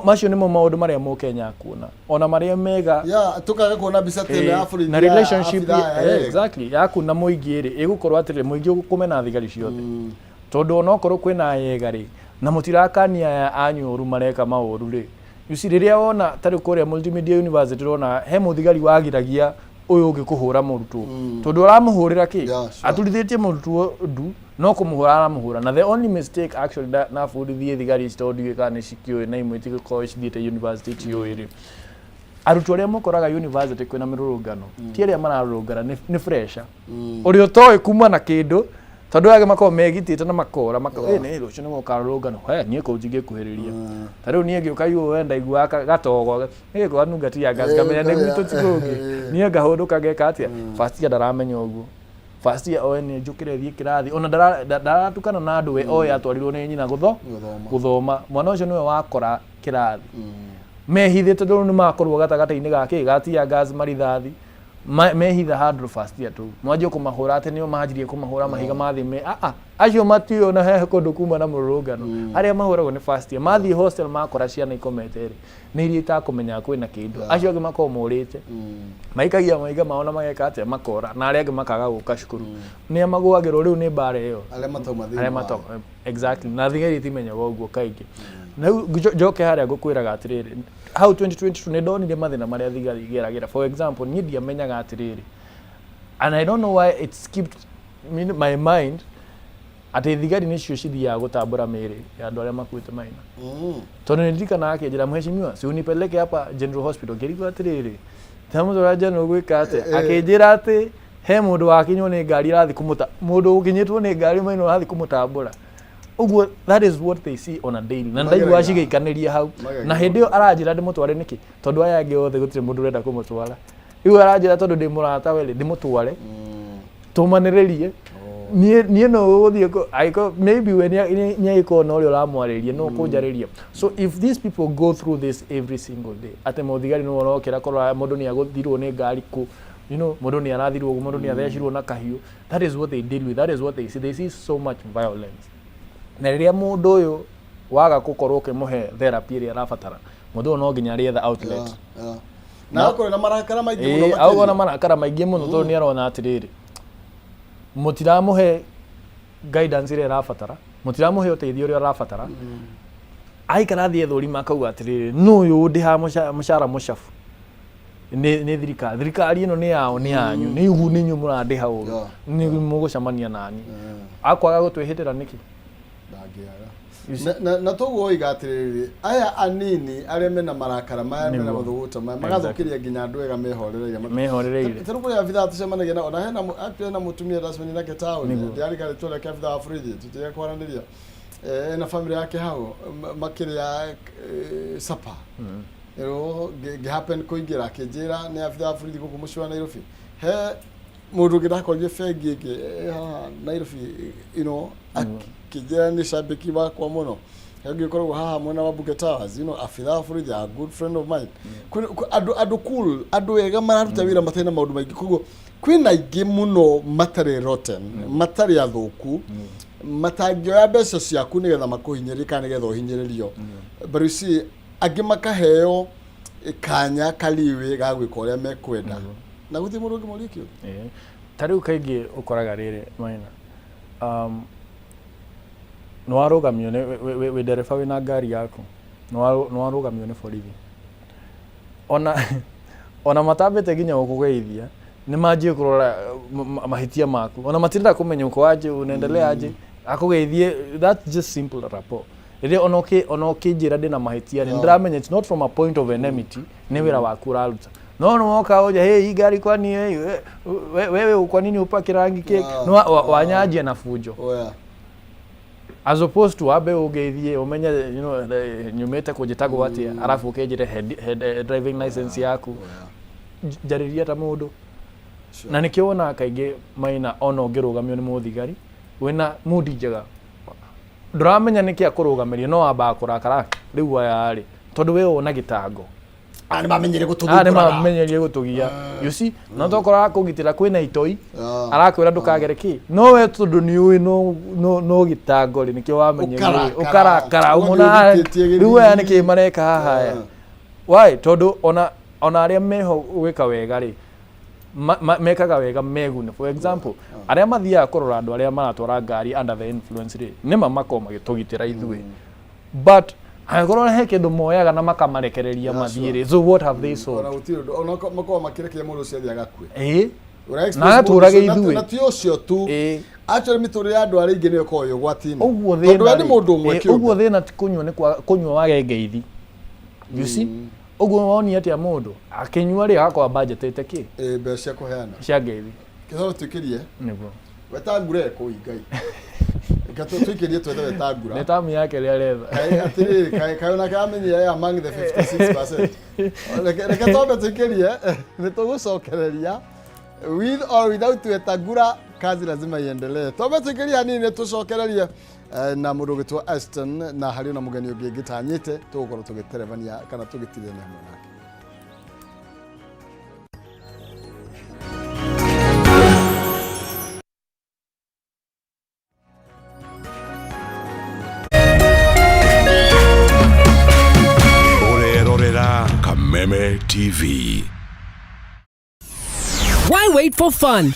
macio nĩmo maũndũ marĩa mũkenya akuona, ona marĩa mega. Yeah, tukaga kuona mbica tene ya borithi na ya relationship abitha aya, exactly, yaku na mũingĩ rĩ, ĩgũkorwo atĩrĩ, mũingĩ ũkũmena thigari ciothe, tondũ onokorwo kwĩna yega rĩ, na mũtirakania aya anyu ũru mareka maũru rĩ. You see, rĩrĩa wona tarĩ kũrĩa Multimedia University, ũrona he mũthigari wagiragia ũyũ ũngĩ kũhũra mũrutwo, tondũ aramũhũrĩra kĩ? Yeah, sure. Aturithĩtie mũrutwo ndu, no kũmũhũra aramũhũra. Na the only mistake actually nabundithie thigari ici, tondũ ndiũĩ kana nĩ cikĩũĩ, na imwe itikorwo cithiĩte university itiũĩ rĩ, arutwo arĩa mũkoraga university kwĩna mĩrũrũngano, ti arĩa mararũrũngana, nĩ fresher ũrĩa ũtoĩ kuma na kĩndũ, tondũ aya makoragwo megitĩte na makora maka nĩ rũciũ nĩ gũkarũrũngano he niĩ kũu njingĩkuhĩrĩria. Ta rĩu niĩ ngĩũka iũ ndaiguaga gatogo nĩgĩko ganunga tear gas, ngamenya nĩ gwitũ ti kũngĩ. Niĩ ngahũndũka, ngeka atĩa? First year ndaramenya ũguo. First year oe nĩ njũkĩre thiĩ kĩrathi, ona ndaratukana na andũ, we oe atwarirwo nĩ nyina gũtho Gũthoma. Gũthoma. Mwana ũcio nĩwe wakora kĩrathi mehithĩte, tondũ nĩ makorwo gatagatĩ-inĩ ga kĩ, ga tear gas, marithathi. Mehitha handũ first year tu, mwanjie kũmahũra atĩ nĩo manjirie kũmahũra mahiga mathiĩ me acio matiũĩ ona he kũndũ kuma na mũrũrũngano. Arĩa mahũragwo nĩ first year mathiĩ hostel makora ciana ikomete rĩ, nĩ iria itakũmenya kwĩna kĩndũ. Acio angĩ makoragwo morĩte, maikagia mahiga mao na mageka atĩa? Makora, na arĩa angĩ makaga gũka cukuru. Nĩa magũagĩrwo rĩu nĩ mbara ĩyo? Arĩa matauma thĩinĩ Arĩa wayo. mato exactly. Na thigari itimenyaga ũguo kaingĩ. Na rĩu njoke harĩa ngũkwĩraga atĩrĩrĩ, hau 2022 nĩ ndonire mathĩna marĩa thigari igeragĩra. For example, niĩ ndiamenyaga atĩrĩrĩ, and I don't know why it skipped me, my mind, atĩ thigari nĩcio cithiaga gũtambũra mĩĩrĩ ya andũ arĩa makuĩte maina, tondũ nĩ ndirikanaga akĩnjĩra, "Mheshimiwa, si unipeleke hapa General Hospital." Ngĩrigwo atĩrĩrĩ, ndamũtwara General gwĩka atĩa? Akĩnjĩra atĩ he mũndũ wakinywo nĩ ngari, arathiĩ kũmũta, mũndũ ũkinyĩtwo nĩ ngari maina, ũrathiĩ kũmũtambũra ũguo. That is what they see on a daily, na ndaigua Mageragĩra. cigĩikanĩria hau. Mageragĩra. Na hĩndĩ ĩyo aranjĩra ndĩmũtware nĩkĩ? Tondũ aya angĩ othe gũtirĩ mũndũ ũrenda kũmũtwara. Rĩu aranjĩra tondũ ndĩ mũrata we rĩ, ndĩmũtware tũmanĩrĩrie. Niĩ no ũgũthiĩ angĩkorwo maybe we nĩ agĩkorwo na ũrĩa ũramwarĩria, no kũnjarĩria. So if these people go through this every single day, atĩ mũthigari nĩwe ũrokĩra kũrora mũndũ nĩ agũthirwo nĩ ngari kũ, mũndũ nĩ arathirwo ũguo, mũndũ nĩ athecirwo na kahiũ, that is what they deal with, that is what they see. They see so much violence. Na rĩrĩa mũndũ ũyũ waga gũkorwo ũkĩmũhe therapy ĩrĩa arabatara, mũndũ ũyũ no nginya arĩetha outlet. Yeah. Na akorwo na marakara maingĩ mũno Ĩĩ, akorwo na makĩria. Marakara maingĩ mũno, tondũ nĩ arona atĩrĩrĩ, mũtiramũhe guidance ĩrĩa arabatara, mũtiramũhe ũteithio ũrĩa arabatara. Aikara thiĩ thũrima, akauga atĩrĩrĩ, nũ ũyũ ũndĩhaga mũcara mũcabu? Nĩ thirikari. Thirikari ĩno nĩ yao? Nĩ yanyu? Nĩ igu nĩ inyuĩ mũrandĩha ũru. Nĩ mũgũcemania nani akwaga gũtwĩhĩtĩra nĩkĩ? Ndangĩaga. You see? Na toguo oiga atĩrĩrĩ, aya anini arĩa mena marakara maya, mena Nĩguo. mathũgũta maya, magathũkĩria nginya andũ ega mehorereire. Mehorereire. Tarĩu kũrĩ abithaa tũcemanagia nao, na hena actually hena mũtumia ndacemania nake taũni. Nĩguo. Ndĩrarika rĩtwa rĩake, abithaa wa borithi tũtiga kwaranĩria. Ena family yake hau makĩrĩa supper. Rĩu ngĩ happen kũingĩra, akĩnjĩra nĩ abithaa wa borithi gũkũ mũciĩ wa Nairobi. He mũndũ ũngĩ ndakorire bengi ĩngĩ haha Nairobi, akĩnjĩra nĩ cambĩki wakwa mũno. He ũngĩ ũkoragwo haha mwena wa Bunge Towers, abithaa wa borithi, a good friend of mine. Andũ cool, andũ ega mararuta wĩra matarĩ na maũndũ maingĩ. Koguo kwĩna aingĩ mũno matarĩ rotten, matarĩ athũku, matangĩoya mbeca ciaku nĩgetha makũhinyĩrĩrie kana nĩgetha ũhinyĩrĩrio. But you see, angĩ makaheo kanya kaliwĩ ga gwĩka ũrĩa mekwenda na gũtirĩ mũndũ ũngĩmoria kĩũria. Ĩĩ. Ta rĩu kaingĩ ũkoraga rĩrĩ maina, nĩ warũgamio nĩ wĩ ndereba wĩna ngari yaku, nĩ warũgamio nĩ borithi, ona matambĩte nginya gũkũgeithia, nĩ manjie kũrora mahĩtia maku. Ona matirenda kũmenya uko aje, unaendelea aje, akũgeithie. That's just simple rapport. Rĩrĩa ona ũkĩnjĩra ndĩna mahĩtia, nĩ ndĩramenya it's not from a point of enmity, nĩ wĩra waku ũraruta. No nĩ woka ũnja, hey, hii gari kwani, hey, wewe kwa nini upake rangi keki? Ah, No wanyanjia na fujo Oya. as opposed to wambe ũngeithie ũmenye nyumĩte kũnjĩtagwo atĩa, arabu ũkĩnjĩre driving license yaku. Oya. Njarĩria ta mũndũ. Sure. Na nĩkĩo wonaga kaingĩ maina ona ũngĩrũgamio nĩ mũthigari wĩna mudi njega, ndũramenya nĩkĩ akũrũgamĩria, no wambaga kũrakara rĩu aya rĩ, tondũ we wona gĩtango. Ah, nĩ mamenyere Aya nĩ gũtũthumbũraga. mamenyerie gũtũgia, you see? No tokorwo arakũgitĩra kwĩna itoi, Ah. arakwĩra ndũkagere kĩ, no we tondũ nĩ ũĩ no gĩtango rĩ, nĩkĩo wamenyerie. Ũkarakara. Ũkarakara. Ũgathiĩ ũmona ũthikĩtie gĩthithi. Rĩu aya nĩkĩ mareka haha aya? Ah. Why? Tondũ ona arĩa meho gwĩka wega rĩ, mekaga wega megune. For example, arĩa mathiaga kũrora andũ arĩa maratwara ngari under the influence rĩ, nĩma makoragwo magĩtũgitĩra ithuĩ, but angĩkorwo he kĩndũ moyaga na makamarekereria mathiĩ rĩ, so what have they Ona solved? gũtirĩ ũndũ ona makoragwo makĩrekeria mũndũ ũcio athiĩ agakue. Ĩĩ. Ũra expose Na agatũraga mũndũ ũcio, ithuĩ. na ti ũcio tu. Actually mĩtũrĩre ya andũ arĩa aingĩ nĩyo ĩkoragwo ĩ ũgwati-inĩ. Ũguo Tondũ we thĩna nĩ rĩ, mũndũ ũmwe kĩũmbe. Ũguo thĩna ti kũnyua, nĩ kũnyua wage ngeithi, you see? Ũguo wonia atĩa mũndũ akĩnyua rĩ, agakorwo budgetĩte kĩ? Ĩ, mbeca cia kũheana. Cia ngeithi. Kĩhoro tuĩkĩrie. Nĩguo. Wetangura ĩ kũi Ngai. Reke tuĩkĩrie twethe Wetangura. Nĩ tamu yake ĩrĩa aretha. Kaĩ atĩrĩrĩ, kaĩ onake amenyire among the 56%. Reke twambe tuĩkĩrie, nĩ tũgũcokereria with or without Wetangura, kazi lazima iendelee. Twambe tuĩkĩrie hanini tũcokererie na mũndũ ũgĩtwo Aston, na harĩ ona mũgeni ũngĩ ngĩtanyĩte tũgũkorwo tũgĩterebania kana tũgĩtirania hamwe nake. Ũrerorera Kameme TV. Why wait for fun?